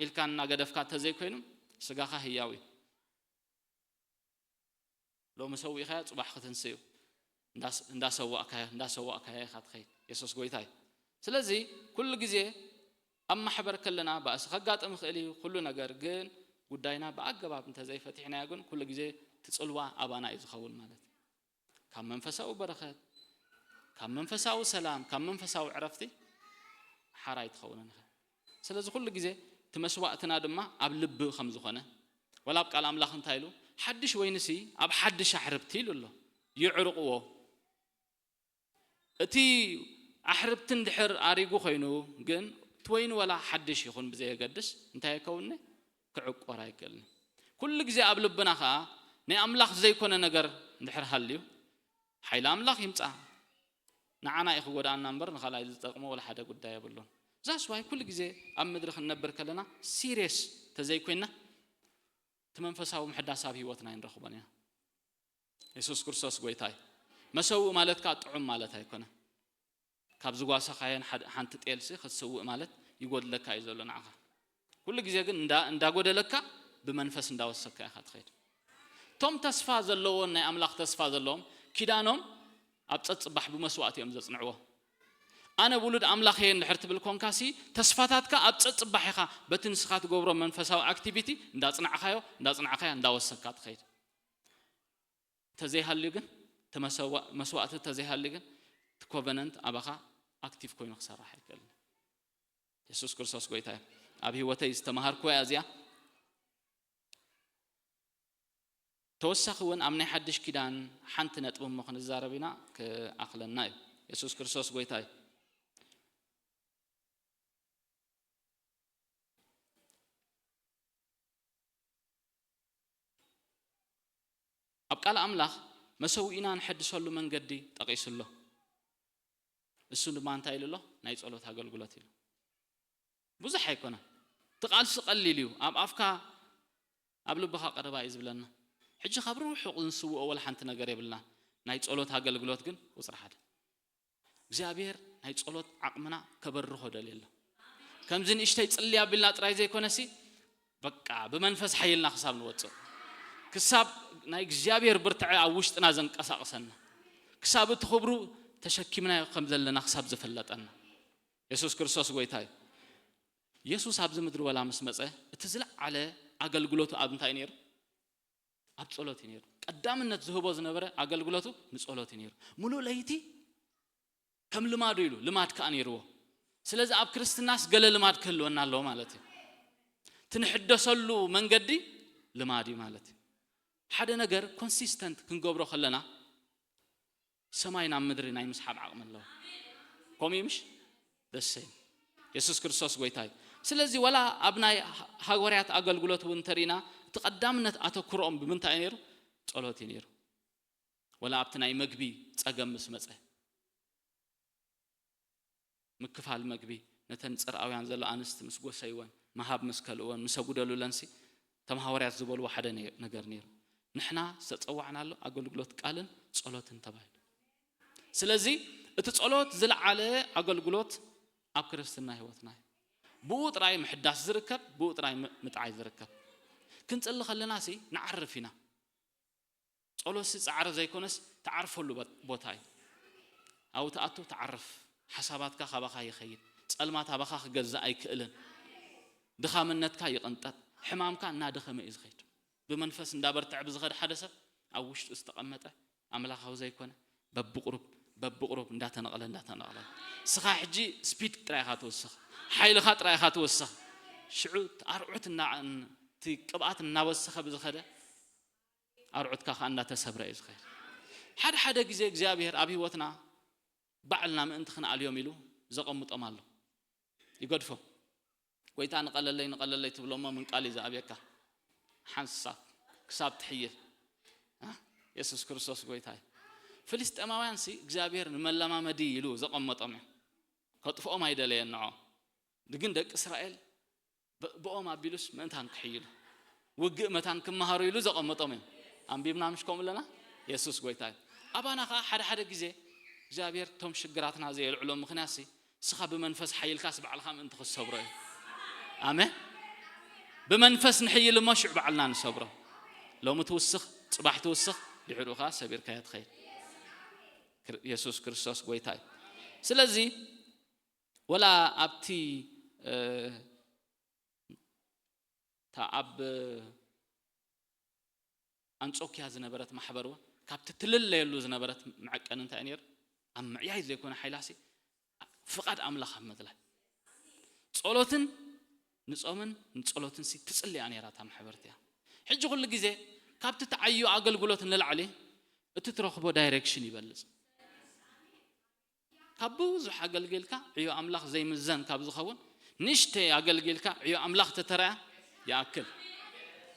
ኢልካ እናገደፍካ እንተዘይኮይኑ፣ ስጋኻ ህያው እዩ። ሎሚ ሰዊእኻዮ፣ ጽባሕ ክትንስእ እዩ። እንዳስ-፣ እንዳሰዋእካዮ፣ እንዳሰዋእካዮ ኢኻ ትኸይድ። የሱስ ጎይታ እዩ። ስለዚ ኩሉ ግዜ ኣብ ማሕበር ከለና ባእሲ ከጋጥም ይኽእል እዩ፣ ኩሉ ነገር ግን ጉዳይና ብኣገባብ እንተዘይፈቲሕናዮ ግን ኩሉ ግዜ እቲ ጽልዋ ኣባና እዩ ዝኸውን ማለት እዩ። ካብ መንፈሳዊ በረኸት፣ ካብ መንፈሳዊ ሰላም፣ ካብ መንፈሳዊ ዕረፍቲ ሓራ ኣይትኸውንን ኢኻ። ስለዚ ኩሉ ግዜ እቲ መስዋእትና ድማ ኣብ ልቢ ከም ዝኾነ፣ ወላ ኣብ ቃል ኣምላኽ እንታይ ኢሉ፣ ሓድሽ ወይንሲ ኣብ ሓድሽ ኣሕርብቲ ኢሉ ኣሎ። ይዕርቕዎ። እቲ ኣሕርብቲ እንድሕር ኣሪጉ ኮይኑ ግን፣ እቲ ወይኒ ወላ ሓድሽ ይኹን ብዘየገድስ እንታይ ኣይከውንኒ? ክዕቆር ኣይክእልን። ኩሉ ግዜ ኣብ ልብና ኸኣ ናይ ኣምላኽ ዘይኮነ ነገር እንድሕር ሃልዩ፣ ሓይሊ ኣምላኽ ይምጻእ፣ ንዓና እዩ ክጎድኣና እምበር ንኻልኣይ ዝጠቕሞ ወላ ሓደ ጉዳይ የብሉን። ዛስ ዋይ ኩሉ ግዜ ኣብ ምድሪ ክንነብር ከለና ሲሪየስ ተዘይኮይና፣ እቲ መንፈሳዊ ምሕዳስ ኣብ ህይወትና ኣይንረኽቦን ኢና። የሱስ ክርስቶስ ጎይታ እዩ። መሰውእ ማለት ከኣ ጥዑም ማለት ኣይኮነ። ካብ ዝጓሰኻየን ሓደ፣ ሓንቲ ጤልሲ ክትስውእ ማለት ይጎድለካ እዩ ዘሎ ንዓኻ። ኩሉ ግዜ ግን እንዳ-፣ እንዳጎደለካ ብመንፈስ እንዳወሰካ ኢኻ ትኸይድ። እቶም ተስፋ ዘለዎን ናይ ኣምላኽ ተስፋ ዘለዎም ኪዳኖም ኣብ ጸጽባሕ ብመስዋእቲ እዮም ዘጽንዕዎ። ኣነ ውሉድ ኣምላኽ እየ እንድሕር ትብል ኮንካሲ፣ ተስፋታትካ ኣብ ጸጽባሕ ኢኻ በቲ ንስኻ ትገብሮ መንፈሳዊ ኣክቲቪቲ እንዳጽናዕካዮ፣ እንዳጽናዕካዮ፣ እንዳወሰካ ትኸይድ። ተዘይሃልዩ ግን፣ እቲ መሰዋ-፣ መስዋእቲ ተዘይሃልዩ ግን፣ እቲ ኮቨነንት ኣባኻ ኣክቲቭ ኮይኑ ክሰርሕ ኣይክእልን። የሱስ ክርስቶስ ጎይታ እዩ። ኣብ ህይወተይ ዝተማሃርኩዋ እያ እዚኣ። ተወሳኺ እውን ኣብ ናይ ሓድሽ ኪዳን ሓንቲ ነጥቢ እሞ ክንዛረብ ኢና፣ ክኣኽለና እዩ። የሱስ ክርስቶስ ጎይታ እዩ። ኣብ ቃል ኣምላኽ መሰውኢና ንሐድሰሉ መንገዲ ጠቒሱ ኣሎ። እሱ ድማ እንታይ ኢሉ ኣሎ? ናይ ጸሎት ኣገልግሎት ኢሉ። ብዙሕ ኣይኮነን። እቲ ቃልሲ ቀሊል እዩ። ኣብ ኣፍካ፣ ኣብ ልብኻ ቀረባ እዩ ዝብለና። ሕጂ ካብ ርሑቕ ንስውኦ ወላ ሓንቲ ነገር የብልና። ናይ ጸሎት ኣገልግሎት ግን ቁጽሪ ሓደ። እግዚኣብሔር ናይ ጸሎት ዓቕምና ከበርኾ ደልዩ ኣሎ። ከምዚ ንእሽተይ ጽሊ ኣቢልና ጥራይ ዘይኮነሲ፣ በቃ ብመንፈስ ሓይልና ክሳብ ንወጽእ፣ ክሳብ ናይ እግዚኣብሔር ብርትዐ ኣብ ውሽጥና ዘንቀሳቕሰና፣ ክሳብ እቲ ክብሩ ተሸኪምናዮ ከም ዘለና ክሳብ ዝፍለጠና። የሱስ ክርስቶስ ጎይታ እዩ። የሱስ ኣብዚ ምድሪ ወላ ምስ መጸ፣ እቲ ዝለዓለ ኣገልግሎቱ ኣብ እንታይ ነይሩ? ኣብ ጸሎት እዩ ነይሩ። ቀዳምነት ዝህቦ ዝነበረ ኣገልግሎቱ ንጸሎት እዩ ነይሩ። ሙሉእ ለይቲ ከም ልማዱ ኢሉ፣ ልማድ ከኣ ነይርዎ። ስለዚ ኣብ ክርስትናስ ገለ ልማድ ክህልወና ኣለዎ ማለት እዩ። እቲ ንሕደሰሉ መንገዲ ልማድ እዩ ማለት እዩ። ሓደ ነገር ኮንሲስተንት ክንገብሮ ከለና፣ ሰማይ ናብ ምድሪ ናይ ምስሓብ ዓቕሚ ኣለዎ። ከምኡ እዩ ምሽ? ደስ የሱስ ክርስቶስ ጎይታ እዩ። ስለዚ ወላ ኣብ ናይ ሃዋርያት ኣገልግሎት እውን እንተሪእና፣ እቲ ቀዳምነት ኣተኩሮኦም ብምንታይ እዩ ነይሩ? ጸሎት እዩ ነይሩ። ወላ ኣብቲ ናይ መግቢ ጸገም ምስ መጸ፣ ምክፋል መግቢ ነተን ጽርኣውያን ዘሎ ኣንስቲ ምስ ጎሰይወን፣ ምሃብ ምስ ከልእወን፣ ምስ ኣጉደሉለንሲ፣ እቶም ሃዋርያት ዝበልዎ ሓደ ነ-፣ ነገር ነይሩ። ንሕና ዝተጸዋዕናሉ ኣገልግሎት ቃልን ጸሎትን ተባሂሉ። ስለዚ እቲ ጸሎት ዝለዓለ ኣገልግሎት ኣብ ክርስትና ህይወትና እዩ። ብኡ ጥራይ ምሕዳስ ዝርከብ፣ ብኡ ጥራይ ም-፣ ምጥዓይ ዝርከብ። ክንጽሊ ከለናሲ ንዓርፍ ኢና። ጸሎትሲ ጻዕሪ ዘይኮነስ ትዓርፈሉ በት-፣ ቦታ እዩ። ኣብኡ ትኣቱ ትዓርፍ። ሓሳባትካ ካባኻ ይኸይድ። ጸልማት ኣባኻ ክገዝእ ኣይክእልን። ድኻምነትካ ይቕንጠጥ። ሕማምካ እናደኸመ እዩ ዝኸይድ። ብመንፈስ እንዳበርትዐ ብዝኸድ ሓደ ሰብ ኣብ ውሽጡ ዝተቐመጠ ኣምላኻዊ ዘይኮነ በብቑሩብ፣ በብቑሩብ እንዳተነቕለ፣ እንዳተነቕለ። ንስኻ ሕጂ ስፒድ ጥራይ ኢኻ ትወስኽ። ሓይልኻ ጥራይ ኢኻ ትወስኽ። ሽዑ ኣርዑት እና-፣ እቲ ቅብኣት እናወሰኸ ብዝኸደ ኣርዑትካ ከኣ እንዳተሰብረ እዩ ዝኸይድ። ሓደ ሓደ ግዜ እግዚኣብሔር ኣብ ህይወትና ባዕልና ምእንቲ ክንኣልዮም ኢሉ ዘቐምጦም ኣሎ። ይገድፎም። ጎይታ ንቐለለይ፣ ንቐለለይ ትብሎ እሞ ምንቃል እዩ ዝኣብየካ። ሓንሳብ ክሳብ ትሕይል። አ? የሱስ ክርስቶስ ጎይታ እዩ። ፍልስጤማውያንሲ እግዚኣብሔር ንመለማመዲ ኢሉ ዘቐመጦም እዮም። ከጥፍኦም ኣይደለየን ንዖ። ግን ደቂ እስራኤል ብ-፣ ብኦም ኣቢሉስ ምእንታን ክሕይሉ፣ ውግእ መታን ክመሃሩ ኢሉ ዘቐመጦም እዮም። ኣንቢብና ምሽ ከምኡ ኣለና? የሱስ ጎይታ እዩ። ኣባና ኸዓ ሓደ ሓደ ግዜ እግዚኣብሔር እቶም ሽግራትና ዘየልዕሎ ምኽንያት ሲ እስኻ ብመንፈስ ሓይልካስ ባዕልኻ ምእንቲ ክትሰብሮ እዩ። ኣሜን። ብመንፈስ ንሕይል እሞ ሽዑ ባዕልና ንሰብሮ። ሎሚ ትውስኽ፣ ጽባሕ ትውስኽ፣ ድሕሪኡ ኸዓ ሰቢርካዮ ትኸይድ። ክር- የሱስ ክርስቶስ ጎይታ እዩ። ስለዚ ወላ ኣብቲ እ፣ እታ ኣብ ኣንጾኪያ ዝነበረት ማሕበር እውን ካብቲ ትልለየሉ ዝነበረት መዐቀኒ እንታይ ነይሩ? ኣብ ምዕያይ ዘይኮነ ሓይላሲ ፍቓድ ኣምላኽ ኣብ ምድላይ ጸሎትን ንጾምን ንጸሎትን ሲ ትጽልያ ነይራ እታ ማሕበርቲያ። ሕጂ ኩሉ ግዜ ካብቲ ትዓዩ ኣገልግሎት ንላዕሊ እቲ ትረኽቦ ዳይሬክሽን ይበልጽ። ካብ ብዙሕ ኣገልጊልካ ዕዮ ኣምላኽ ዘይምዘን ካብ ዝኸውን ንሽተይ ኣገልጊልካ ዕዮ ኣምላኽ ተተረያ ይኣክል።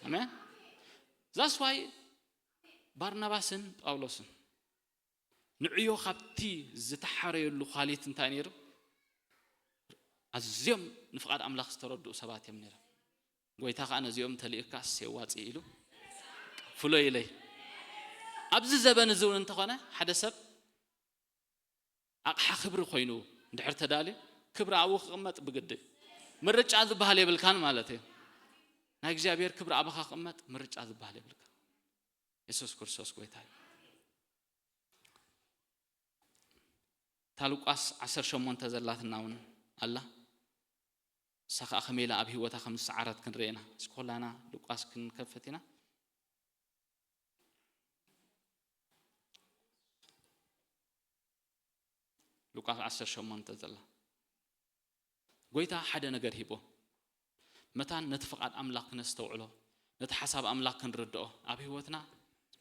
ኣሜን። ዛስዋይ ባርናባስን ጳውሎስን ንዕዮ ካብቲ ዝተሓረየሉ ኳሊቲ እንታይ ነይሩ? ኣዝዮም ንፍቓድ ኣምላኽ ዝተረድኡ ሰባት እዮም ነይሮም። ጎይታ ከዓ ነዚኦም ተልእካ ሴዋፂ ኢሉ ፍሎ ኢለይ። ኣብዚ ዘበን እዚ እውን እንተኾነ ሓደ ሰብ ኣቕሓ ክብሪ ኮይኑ እንድሕር ተዳልዩ ክብሪ ኣብኡ ክቕመጥ ብግዲ እዩ። ምርጫ ዝበሃል የብልካን ማለት እዩ። ናይ እግዚኣብሔር ክብሪ ኣባኻ ክቕመጥ ምርጫ ዝበሃል የብልካ። የሱስ ክርስቶስ ጎይታ እዩ። እታ ሉቃስ ዓሰርተ ሸሞንተ ዘላትና እውን ኣላ። እሳ ከዓ ከመይ ኢላ ኣብ ህይወታ ከም ዝሰዓረት ክንርኢ ኢና። እስኪ ኩላና ሉቃስ ክንከፍት ኢና። ሉቃስ ዓሰርተ ሸሞንተ ዘላ ጎይታ ሓደ ነገር ሂቦ። መታን ነቲ ፍቓድ ኣምላኽ ክነስተውዕሎ፣ ነቲ ሓሳብ ኣምላኽ ክንርድኦ፣ ኣብ ህይወትና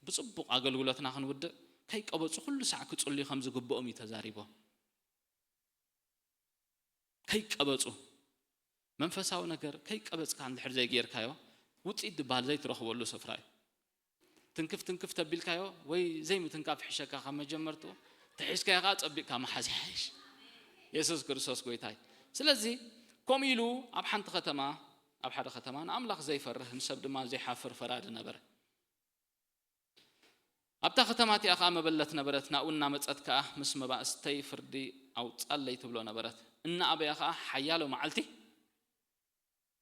ብጽቡቕ ኣገልግሎትና ክንውድእ ከይቀበጹ ኩሉ ሳዕ ክጽልዩ ከም ዝግብኦም እዩ ተዛሪቦ። ከይቀበጹ መንፈሳዊ ነገር ከይቀበጽካ እንድሕር ዘይጌርካዮ ውጽኢት ዝበሃል ዘይትረኽበሉ ስፍራ እዩ። ትንክፍ ትንክፍ ተቢልካዮ ወይ ዘይምትንካፍ ይሕሸካ ካብ መጀመርትኡ፣ ተሒዝካዮ ከዓ ጸቢቕካ ምሓዝ ይሓይሽ። የሱስ ክርስቶስ ጎይታ እዩ። ስለዚ ከምኡ ኢሉ ኣብ ሓንቲ ከተማ ኣብ ሓደ ከተማ ንኣምላኽ ዘይፈርህ ንሰብ ድማ ዘይሓፍር ፈራዲ ነበረ። ኣብታ ከተማ እቲኣ ኸዓ መበለት ነበረት። ናብኡ እናመጸት ከኣ ምስ መባእስተይ ፍርዲ ኣውጻለይ ትብሎ ነበረት። እናኣበያ ኸኣ ሓያሎ መዓልቲ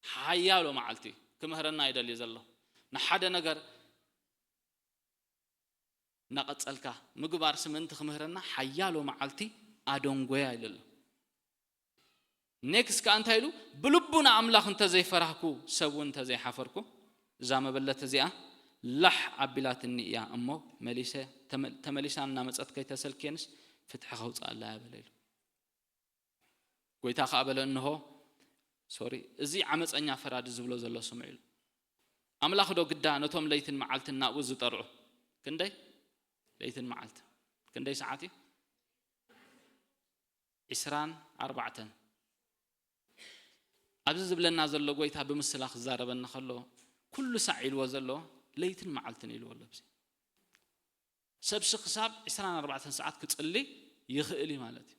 ሓያሎ መዓልቲ ክምህረና ይደልዩ ዘሎ ንሓደ ነገር እናቐጸልካ ምግባር ስምንቲ ክምህረና ሓያሎ መዓልቲ ኣደንጎያ ይለሎ። ኔክስ ከኣ እንታይ ኢሉ? ብልቡና ኣምላኽ እንተዘይፈራህኩ ሰብ እውን እንተዘይሓፈርኩ እዛ መበለት እዚኣ ላሕ ኣቢላትኒ እያ እሞ መሊሰ ተመ- ተመሊሳ እናመጸት ከይተሰልክየንስ ፍትሒ ከውፅኣላ እያ በለ ኢሉ። ጎይታ ከኣ በለ እንሆ ሶሪ እዚ ዓመፀኛ ፈራዲ ዝብሎ ዘሎ ስምዑ ኢሉ። ኣምላኽ ዶ ግዳ ነቶም ለይትን መዓልትን ናብኡ ዝጠርዑ ክንደይ ለይትን መዓልትን ክንደይ ሰዓት እዩ? ዒስራን ኣርባዕተን። ኣብዚ ዝብለና ዘሎ ጎይታ ብምስላ ክዛረበና ከሎ ኩሉ ሳዕ ኢልዎ ዘሎ ለይትን መዓልትን ኢልዎ ኣሎ። ኣብዚ ሰብሲ ክሳብ ዒስራን ኣርባዕተን ሰዓት ክጽሊ ይኽእል እዩ ማለት እዩ።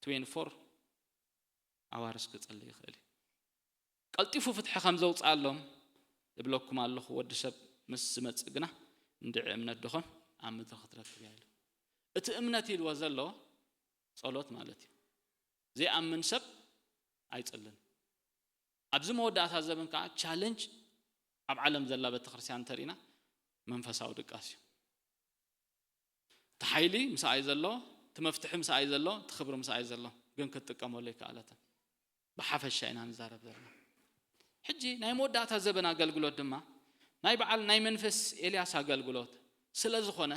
ትዌንቲ ፎር ኣዋርስ ክጽሊ ይኽእል እዩ። ቀልጢፉ ፍትሒ ከም ዘውፅኣሎም እብለኩም ኣለኹ። ወዲ ሰብ ምስ ዝመጽእ ግና እንድዒ እምነት ድኾን ኣብ ምድሪ ክትረክብ እያ ኢሉ። እቲ እምነት ኢልዎ ዘሎ ጸሎት ማለት እዩ። ዘይኣምን ሰብ ኣይጽልን። ኣብዚ መወዳእታ ዘበን ከዓ ቻለንጅ ኣብ ዓለም ዘላ ቤተክርስትያን እንተሪእና መንፈሳዊ ድቃስ እዩ። እቲ ሓይሊ ምሳኣይ ዘሎ፣ እቲ መፍትሒ ምሳኣይ ዘሎ፣ እቲ ክብሪ ምሳኣይ ዘሎ ግን ክትጥቀመሉ ኣይከኣለትን። ብሓፈሻ ኢና ንዛረብ ዘለና። ሕጂ ናይ መወዳእታ ዘበን ኣገልግሎት ድማ ናይ በዓል ናይ መንፈስ ኤልያስ ኣገልግሎት ስለ ዝኾነ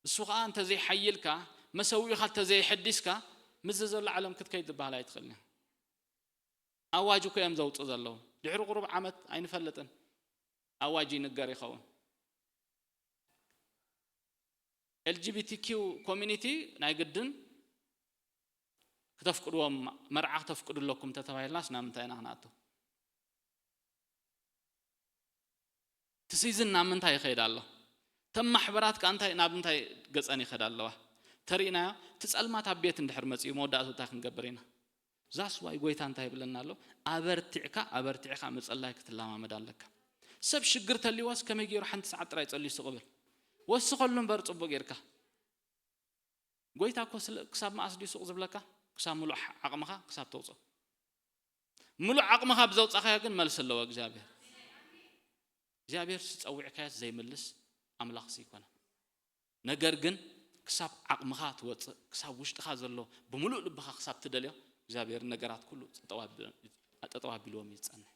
እሱ ከዓ እንተዘይሓይልካ መሰዊእኻ እንተዘይሐዲስካ ምስዚ ዘሎ ዓለም ክትከይድ ዝበሃል ኣይትኽእልን። ኣዋጅ እኮ እዮም ዘውፁ ዘለዉ። ድሕሪ ቁሩብ ዓመት ኣይንፈልጥን ኣዋጅ ይንገር ይኸውን። ኤልጂቢቲኪው ኮሚኒቲ ናይ ግድን ክተፍቅድዎም መርዓ ክተፍቅዱ ኣለኩም ተተባሂልናስ ናብ ምንታይ ኢና ክንኣቱ? እቲ ሲዝን ናብ ምንታይ ይኸይድ ኣሎ? እተን ማሕበራት ከኣ እንታይ ናብ እንታይ ገጸን ይኸዳ ኣለዋ? ተሪእናዮ እቲ ጸልማት ኣብ ቤት እንድሕር መጺኡ መወዳእቱ እንታይ ክንገብር ኢና? ዛስ ዋይ ጎይታ እንታይ ይብለና ኣሎ? ኣበርቲዕካ ኣበርቲዕካ ምጽላይ ክትለማመድ ኣለካ። ሰብ ሽግር ተልይዋስ ከመይ ገይሩ ሓንቲ ሰዓት ጥራይ ጸልዩ ስቕ ብል? ወስኸሉ እምበር ጽቡቕ ጌርካ። ጎይታ እኮ ስለ ክሳብ መኣስ ድዩ ሱቕ ዝብለካ? ክሳብ ምሉእ ዓቕምኻ ክሳብ ተውፅኦ። ምሉእ ዓቕምኻ ብዘውፃኻዮ ግን መልሲ ኣለዎ እግዚኣብሔር። እግዚኣብሔር ዝፀውዕካዮስ ዘይምልስ ኣምላኽ ዘይኮነ። ነገር ግን ክሳብ ዓቕምኻ ትወፅእ፣ ክሳብ ውሽጥኻ ዘሎ ብምሉእ ልብኻ ክሳብ ትደልዮ እግዚኣብሔር ነገራት ኩሉ ጠጠው ኣቢ- ጠጠው ኣቢልዎም እዩ ዝፀንሕ።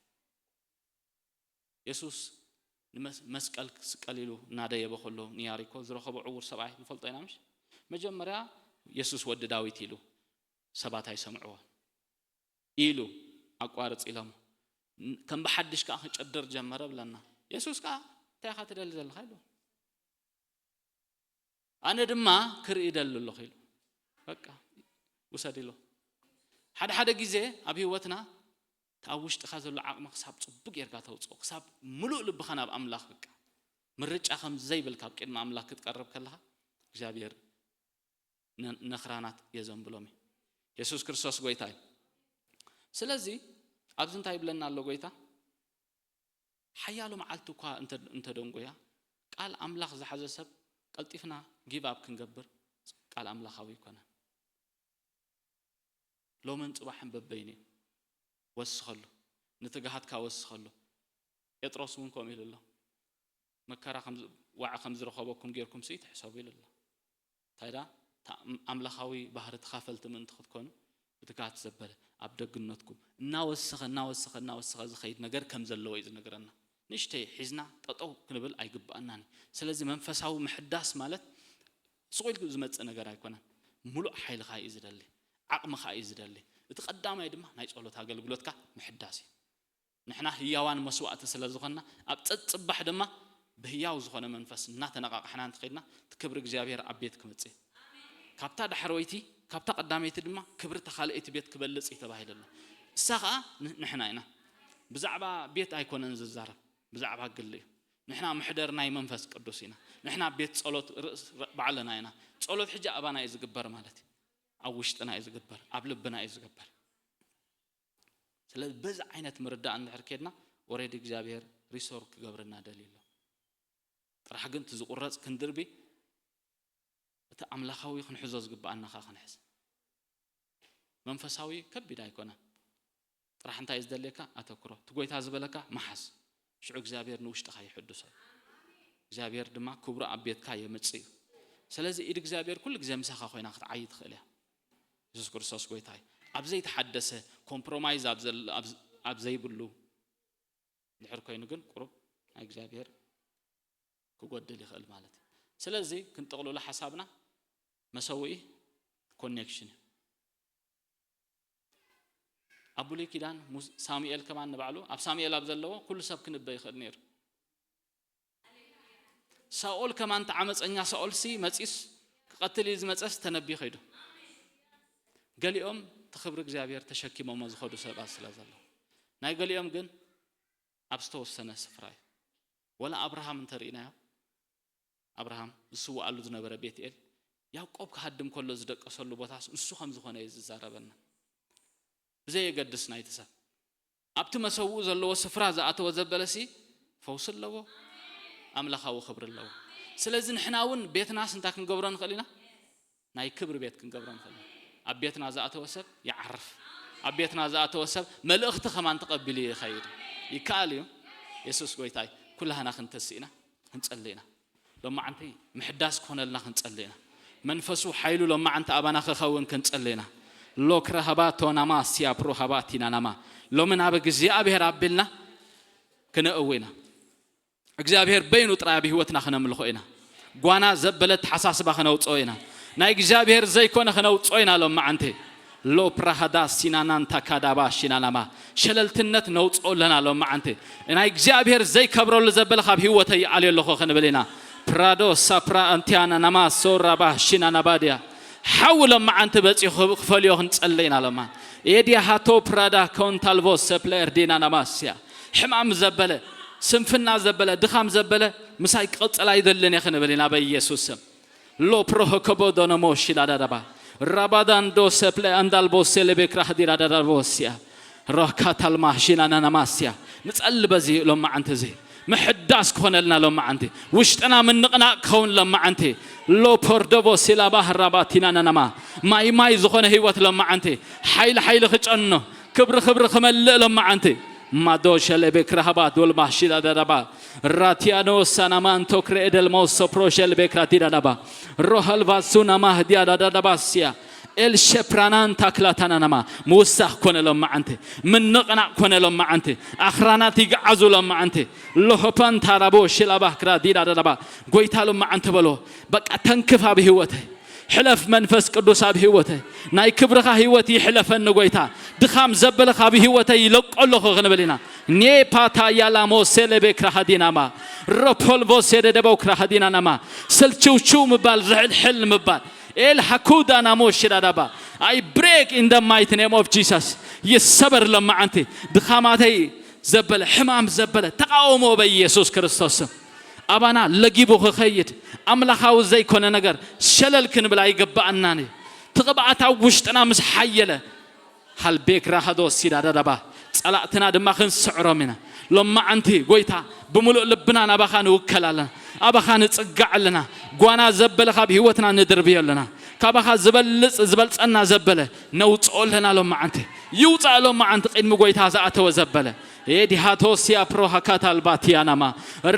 የሱስ ንመስ- መስቀል ክስቀል ኢሉ እናደየበ ከሎ ንያሪኮ ዝረኸቦ ዕውር ሰብኣይ ንፈልጦ ኢና ምሽ? መጀመርያ የሱስ ወዲ ዳዊት ኢሉ ሰባት ኣይሰምዕዎ ኢሉ ኣቋርፅ ኢሎሞ። ከም ብሓድሽ ከዓ ክጭድር ጀመረ ብለና። የሱስ ከዓ እንታይ ኢኻ ትደሊ ዘለኻ ኢሉ። ኣነ ድማ ክርኢ ይደሊ ኣለኹ ኢሉ። በቃ ውሰድ ኢሎ። ሓደ ሓደ ግዜ ኣብ ህይወትና እቲ ኣብ ውሽጥኻ ዘሎ ዓቕሚ ክሳብ ፅቡቅ ጌርካ ተውፅኦ፣ ክሳብ ምሉእ ልብኻ ናብ ኣምላኽ በቃ ምርጫ ከም ዘይብል ካብ ቅድሚ ኣምላኽ ክትቀርብ ከለኻ እግዚኣብሔር ነ- ነኽራናት የዘንብሎም እዩ። የሱስ ክርስቶስ ጎይታ እዩ። ስለዚ ኣብዚ እንታይ ይብለና ኣሎ ጎይታ? ሓያሎ መዓልቲ እኳ እንተ- እንተደንጎያ ቃል ኣምላኽ ዝሓዘ ሰብ ቀልጢፍና ጊቭ ኣፕ ክንገብር ቃል ኣምላኻዊ ኣይኮነን። ሎምን ፅባሕን በበይኑ እዩ። ወስኸሉ፣ ንትግሃትካ ወስኸሉ። ጴጥሮስ እውን ከምኡ ኢሉ ኣሎ። መከራ ከም ዝ- ዋዕ ከም ዝረኸበኩም ጌርኩም ስኢ ትሕሰቡ ኢሉ ኣሎ። እንታይ ዳ ኣምላኻዊ ባህሪ ተኻፈልቲ ምእንቲ ክትኮኑ ብትግሃት ዘበለ ኣብ ደግነትኩም እናወሰኸ እናወሰኸ እናወሰኸ ዝኸይድ ነገር ከም ዘለዎ እዩ ዝነግረና። ንእሽተይ ሒዝና ጠጠው ክንብል ኣይግባኣናን እዩ። ስለዚ መንፈሳዊ ምሕዳስ ማለት ስቕ ኢሉ ዝመፅእ ነገር ኣይኮነን። ሙሉእ ሓይልኻ እዩ ዝደሊ፣ ዓቕምኻ እዩ ዝደሊ። እቲ ቀዳማይ ድማ ናይ ጸሎት ኣገልግሎትካ ምሕዳስ እዩ። ንሕና ህያዋን መስዋእቲ ስለ ዝኾንና ኣብ ጸጽባሕ ድማ ብህያው ዝኾነ መንፈስ እናተነቓቕሕና እንተኸድና እቲ ክብሪ እግዚኣብሔር ኣብ ቤት ክመጽእ እዩ። ካብታ ዳሕረወይቲ ካብታ ቀዳመይቲ ድማ ክብሪ ተኻልአይቲ ቤት ክበልጽ እዩ ተባሂሉ ኣሎ። እሳ ኸኣ ን- ንሕና ኢና። ብዛዕባ ቤት ኣይኮነን ዝዛረብ፣ ብዛዕባ ግሊ እዩ። ንሕና ምሕደር ናይ መንፈስ ቅዱስ ኢና። ንሕና ቤት ጸሎት ርእስ ባዕልና ኢና። ጸሎት ሕጂ ኣባና እዩ ዝግበር ማለት እዩ። ኣብ ውሽጥና እዩ ዝግበር፣ ኣብ ልብና እዩ ዝግበር። ስለዚ በዚ ዓይነት ምርዳእ እንድሕር ከድና ኦሬዲ እግዚኣብሔር ሪሶር ክገብረና ደልዩ ኣሎ። ጥራሕ ግን እቲ ዝቁረፅ ክንድርቢ እቲ ኣምላኻዊ ክንሕዞ ዝግብኣና ኸዓ ክንሕዝ። መንፈሳዊ ከቢድ ኣይኮነን። ጥራሕ እንታይ እዩ ዝደልየካ? ኣተኩሮ። እቲ ጎይታ ዝበለካ መሓዝ። ሽዑ እግዚኣብሔር ንውሽጥኻ ይሕድሶ። እግዚኣብሔር ድማ ክብሩ ኣብ ቤትካ የምጽእ እዩ። ስለዚ ኢድ እግዚኣብሔር ኩሉ ግዜ ምሳኻ ኮይና ክትዓይ ትኽእል እያ። የሱስ ክርስቶስ ጎይታ እዩ። ኣብ ዘይተሓደሰ ኮምፕሮማይዝ ኣብ ዘል- ኣብ- ኣብ ዘይብሉ ድሕር ኮይኑ ግን ቁሩብ ናይ እግዚኣብሔር ክጎድል ይኽእል ማለት እዩ። ስለዚ ክንጥቕልሎ ሓሳብና መሰውኢ ኮኔክሽን እዩ። ኣብ ብሉይ ኪዳን ሙስ- ሳሙኤል ከማን ንባዕሉ ኣብ ሳሙኤል ኣብ ዘለዎ ኩሉ ሰብ ክንበ ይኽእል ነይሩ። ሳኦል ከማን ተዓመፀኛ ሳኦል ሲ መፂስ ክቐትል እዩ ዝመፀስ ተነቢ ከይዱ። ገሊኦም እቲ ክብሪ እግዚኣብሔር ተሸኪሞሞ ዝኸዱ ሰባት ስለ ዘለዉ ናይ ገሊኦም ግን ኣብ ዝተወሰነ ስፍራ እዩ። ወላ ኣብርሃም እንተርኢናዮ ኣብርሃም ዝስውኣሉ ዝነበረ ቤትኤል ያዕቆብ ክሃድም ከሎ ዝደቀሰሉ ቦታስ ንሱ ከም ዝኾነ እዩ ዝዛረበና። ብዘየገድስ ናይቲ ሰብ ኣብቲ መሰውኡ ዘለዎ ስፍራ ዝኣተወ ዘበለሲ ፈውሲ ኣለዎ፣ ኣምላኻዊ ክብሪ ኣለዎ። ስለዚ ንሕና እውን ቤትናስ እንታይ ክንገብሮ ንኽእል ኢና? ናይ ክብሪ ቤት ክንገብሮ ንኽእል ኢና። ኣብ ቤትና ዝኣተወ ሰብ ይዓርፍ። ኣብ ቤትና ዝኣተወ ሰብ መልእኽቲ ከማን ተቐቢሉ ይኸይድ። ይከኣል እዩ። የሱስ ጎይታ እዩ። ኩላህና ክንተስእ ኢና፣ ክንጸሊ ኢና። ሎማዓንቲ ምሕዳስ ክኾነልና ክንጸሊ ኢና። መንፈሱ ሓይሉ ሎማዓንቲ ኣባና ክኸውን ክንጸሊ ኢና። ሎክረሃባ ቶናማ ሲያፕሮ ሃባ ቲናናማ ሎሚ ናብ እግዚኣብሔር ኣቢልና ክነእዊ ኢና። እግዚኣብሔር በይኑ ጥራይ ኣብ ህይወትና ክነምልኾ ኢና። ጓና ዘበለ ተሓሳስባ ክነውፅኦ ኢና። ናይ እግዚኣብሔር ዘይኮነ ክነውፅኦ ኢና። ሎም መዓንቲ ሎፕራሃዳ ሲናናን ታካዳባ ሽናናማ ሸለልትነት ነውፅኦ ኣለና። ሎም መዓንቲ ናይ እግዚኣብሔር ዘይከብረሉ ዘበለ ካብ ህይወተይ ይኣልዮ ኣለኹ ክንብል ኢና። ፕራዶ ሳፕራ ኣንቲያና ናማ ሶራባ ሽናናባድያ ሓው ሎም መዓንቲ በፂኹ ክፈልዮ ክንፀልእ ኢና። ሎማ ኤድያ ሃቶ ፕራዳ ኮንታልቮ ሰፕለ ኤርዲና ናማስያ ሕማም ዘበለ፣ ስንፍና ዘበለ፣ ድኻም ዘበለ ምሳይ ክቕጽል ኣይደልን እየ ክንብል ኢና በኢየሱስ ስም። ሎ ፕሮሆኮቦ ዶኖሞ ሺዳዳዳባ ራባዳንዶ ሰፕለ ኣንዳልቦ ሴሌቤ ክራህዲራዳዳቦስያ ሮካታልማ ሺናናናማስያ ንጸሊ በዚ ሎም መዓንቲ እዚ ምሕዳስ ክኾነልና ሎማዓንቲ፣ ውሽጥና ምንቕናቕ ክኸውን ሎማዓንቲ። ሎፖርዶቦ ሲላባ ህራባቲና ነነማ፣ ማይ ማይ ዝኾነ ህይወት ሎማዓንቲ፣ ሓይሊ ሓይሊ ክጨኖ፣ ክብሪ ክብሪ ክመልእ ሎማዓንቲ። ማዶ ሸለቤክ ራህባ ዶልማ ሺዳ ደረባ ራቲያኖ ሳናማንቶ ክሬደል ሞሶ ፕሮሸል ቤክራቲዳ ደባ ሮሃልቫ ሱናማ ህዲያ ዳዳ ደባስያ ኤል ሸፕራናን ታክላታናናማ ምውሳኽ ኮነ ሎማዓንቲ፣ ምንቕናቕ ኮነ ሎማዓንቲ፣ ኣኽራናት ይግዓዙ ሎማዓንቲ፣ ሎሆፓን ታራቦ ሽላባህ ክራዲዳ ደባ ጎይታ ሎማዓንቲ በሎ። በቃ ተንክፍ ኣብ ህይወተይ፣ ሕለፍ መንፈስ ቅዱስ ኣብ ህይወተይ፣ ናይ ክብርኻ ህይወት ይሕለፈኒ ጎይታ፣ ድኻም ዘበለ ካብ ህይወተይ ይለቆ ኣለኹ ክንብል ኢና። ኔፓታ ያላሞ ሴሌቤ ክራሃዲናማ ሮፖልቮ ሴደደበው ክራሃዲናናማ ስልችውችው ምባል፣ ዝሕልሕል ምባል፣ ኤል ሃኩዳ ናሞ ሽዳዳባ I break in the mighty name of Jesus። ይሰበር ሎማዓንቲ፣ ድኻማተይ ዘበለ፣ ሕማም ዘበለ ተቃውሞ በኢየሱስ ክርስቶስ ስም ኣባና ለጊቡ ክኸይድ፣ ኣምላኻዊ ዘይኮነ ነገር ሸለል ክንብል ኣይግባኣናን እዩ። እቲ ቅብኣት ኣብ ውሽጥና ምስ ሓየለ ሃልቤክ ራሃዶ ሲዳዳዳባ ጸላእትና ድማ ክንስዕሮም ኢና። ሎማዓንቲ ጎይታ ብምሉእ ልብና ናባኻ ንውከል ኣለና፣ ኣባኻ ንጽጋዕ ኣለና። ጓና ዘበለ ካብ ህይወትና ንድርብዮ ኣለና። ካባኻ ዝበልጽ ዝበልጸና ዘበለ ነውጽኦ ኣለና። ሎማዓንቲ ይውጻእ፣ ሎማዓንቲ ቅድሚ ጎይታ ዝኣተወ ዘበለ ኤዲሃቶስያ ፕሮሃካት ኣልባትያናማ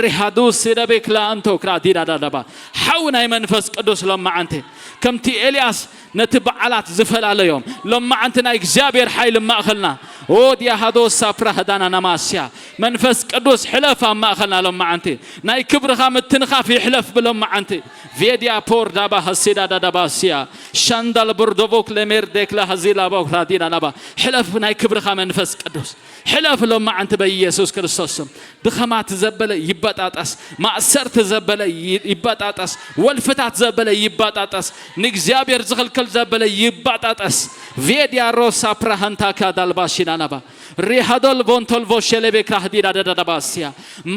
ሪሃዱስ ደቤክላ ኣንቶ ክራዲዳዳዳባ ሓው ናይ መንፈስ ቅዱስ ሎማዓንቲ ከምቲ ኤልያስ ነቲ በዓላት ዝፈላለዮም ሎማዓንቲ ናይ እግዚኣብሔር ሓይሊ ማእኸልና ኦድያ ሃዶሳ ፕራህዳና ናማስያ መንፈስ ቅዱስ ሕለፍ ኣብ ማእኸልና ሎማዓንቲ ናይ ክብርኻ ምትንኻፍ ይሕለፍ ብሎማዓንቲ ቬድያ ፖር ዳባ ሃሲዳ ዳዳባስያ ሻንዳል ብርዶቮክ ለሜር ዴክላ ሃዚላ ቦክራዲና ናባ ሕለፍ ናይ ክብርኻ መንፈስ ቅዱስ ሕለፍ ሎማዓንቲ በኢየሱስ ክርስቶስ ስም። ድኸማት ዘበለ ይበጣጠስ፣ ማእሰርቲ ዘበለ ይ- ይበጣጠስ፣ ወልፍታት ዘበለ ይበጣጠስ፣ ንእግዚኣብሔር ዝኽልክል ዘበለ ይበጣጠስ። ቬድያ ሮሳ ፕራሃንታ ካዳልባሺና ናባ ሪሃዶል ቮንቶልቮ ሸሌቤ ክራህዲዳ ደዳዳባስያ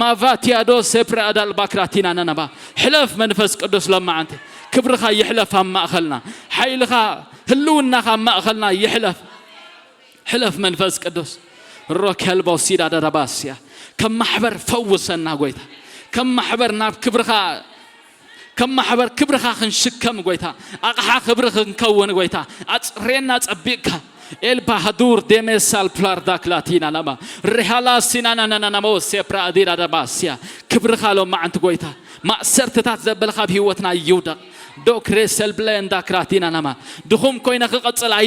ማቫቲያዶ ሴፕራ ኣዳልባክራቲና ነነባ ሕለፍ መንፈስ ቅዱስ ሎማዓንቲ ክብርኻ ይሕለፍ ኣብ ማእኸልና ሓይልኻ ህልውናኻ ኣብ ማእኸልና ይሕለፍ ሕለፍ መንፈስ ቅዱስ ሮከል ቦሲዳ ደረባስያ ከም ማሕበር ፈውሰና ጎይታ ከም ማሕበር ናብ ክብርኻ ከም ማሕበር ክብርኻ ክንሽከም ጎይታ ኣቕሓ ክብሪ ክንከውን ጎይታ ኣፅሬና ፀቢቕካ ኤልባሃዱር ዴሜሳል ፕላርዳ ክላቲና ናማ ሪሃላ ሲናናናናናሞ ሴፕራ ኣዲዳ ደባስያ ክብርኻ ሎማዓንቲ ጎይታ ማእሰርትታት ዘበለ ካብ ህይወትና ይውደቕ ዶክሬ ሰልብለ እንዳ ክራቲና ናማ ድኹም ኮይነ ክቐፅል ኣይ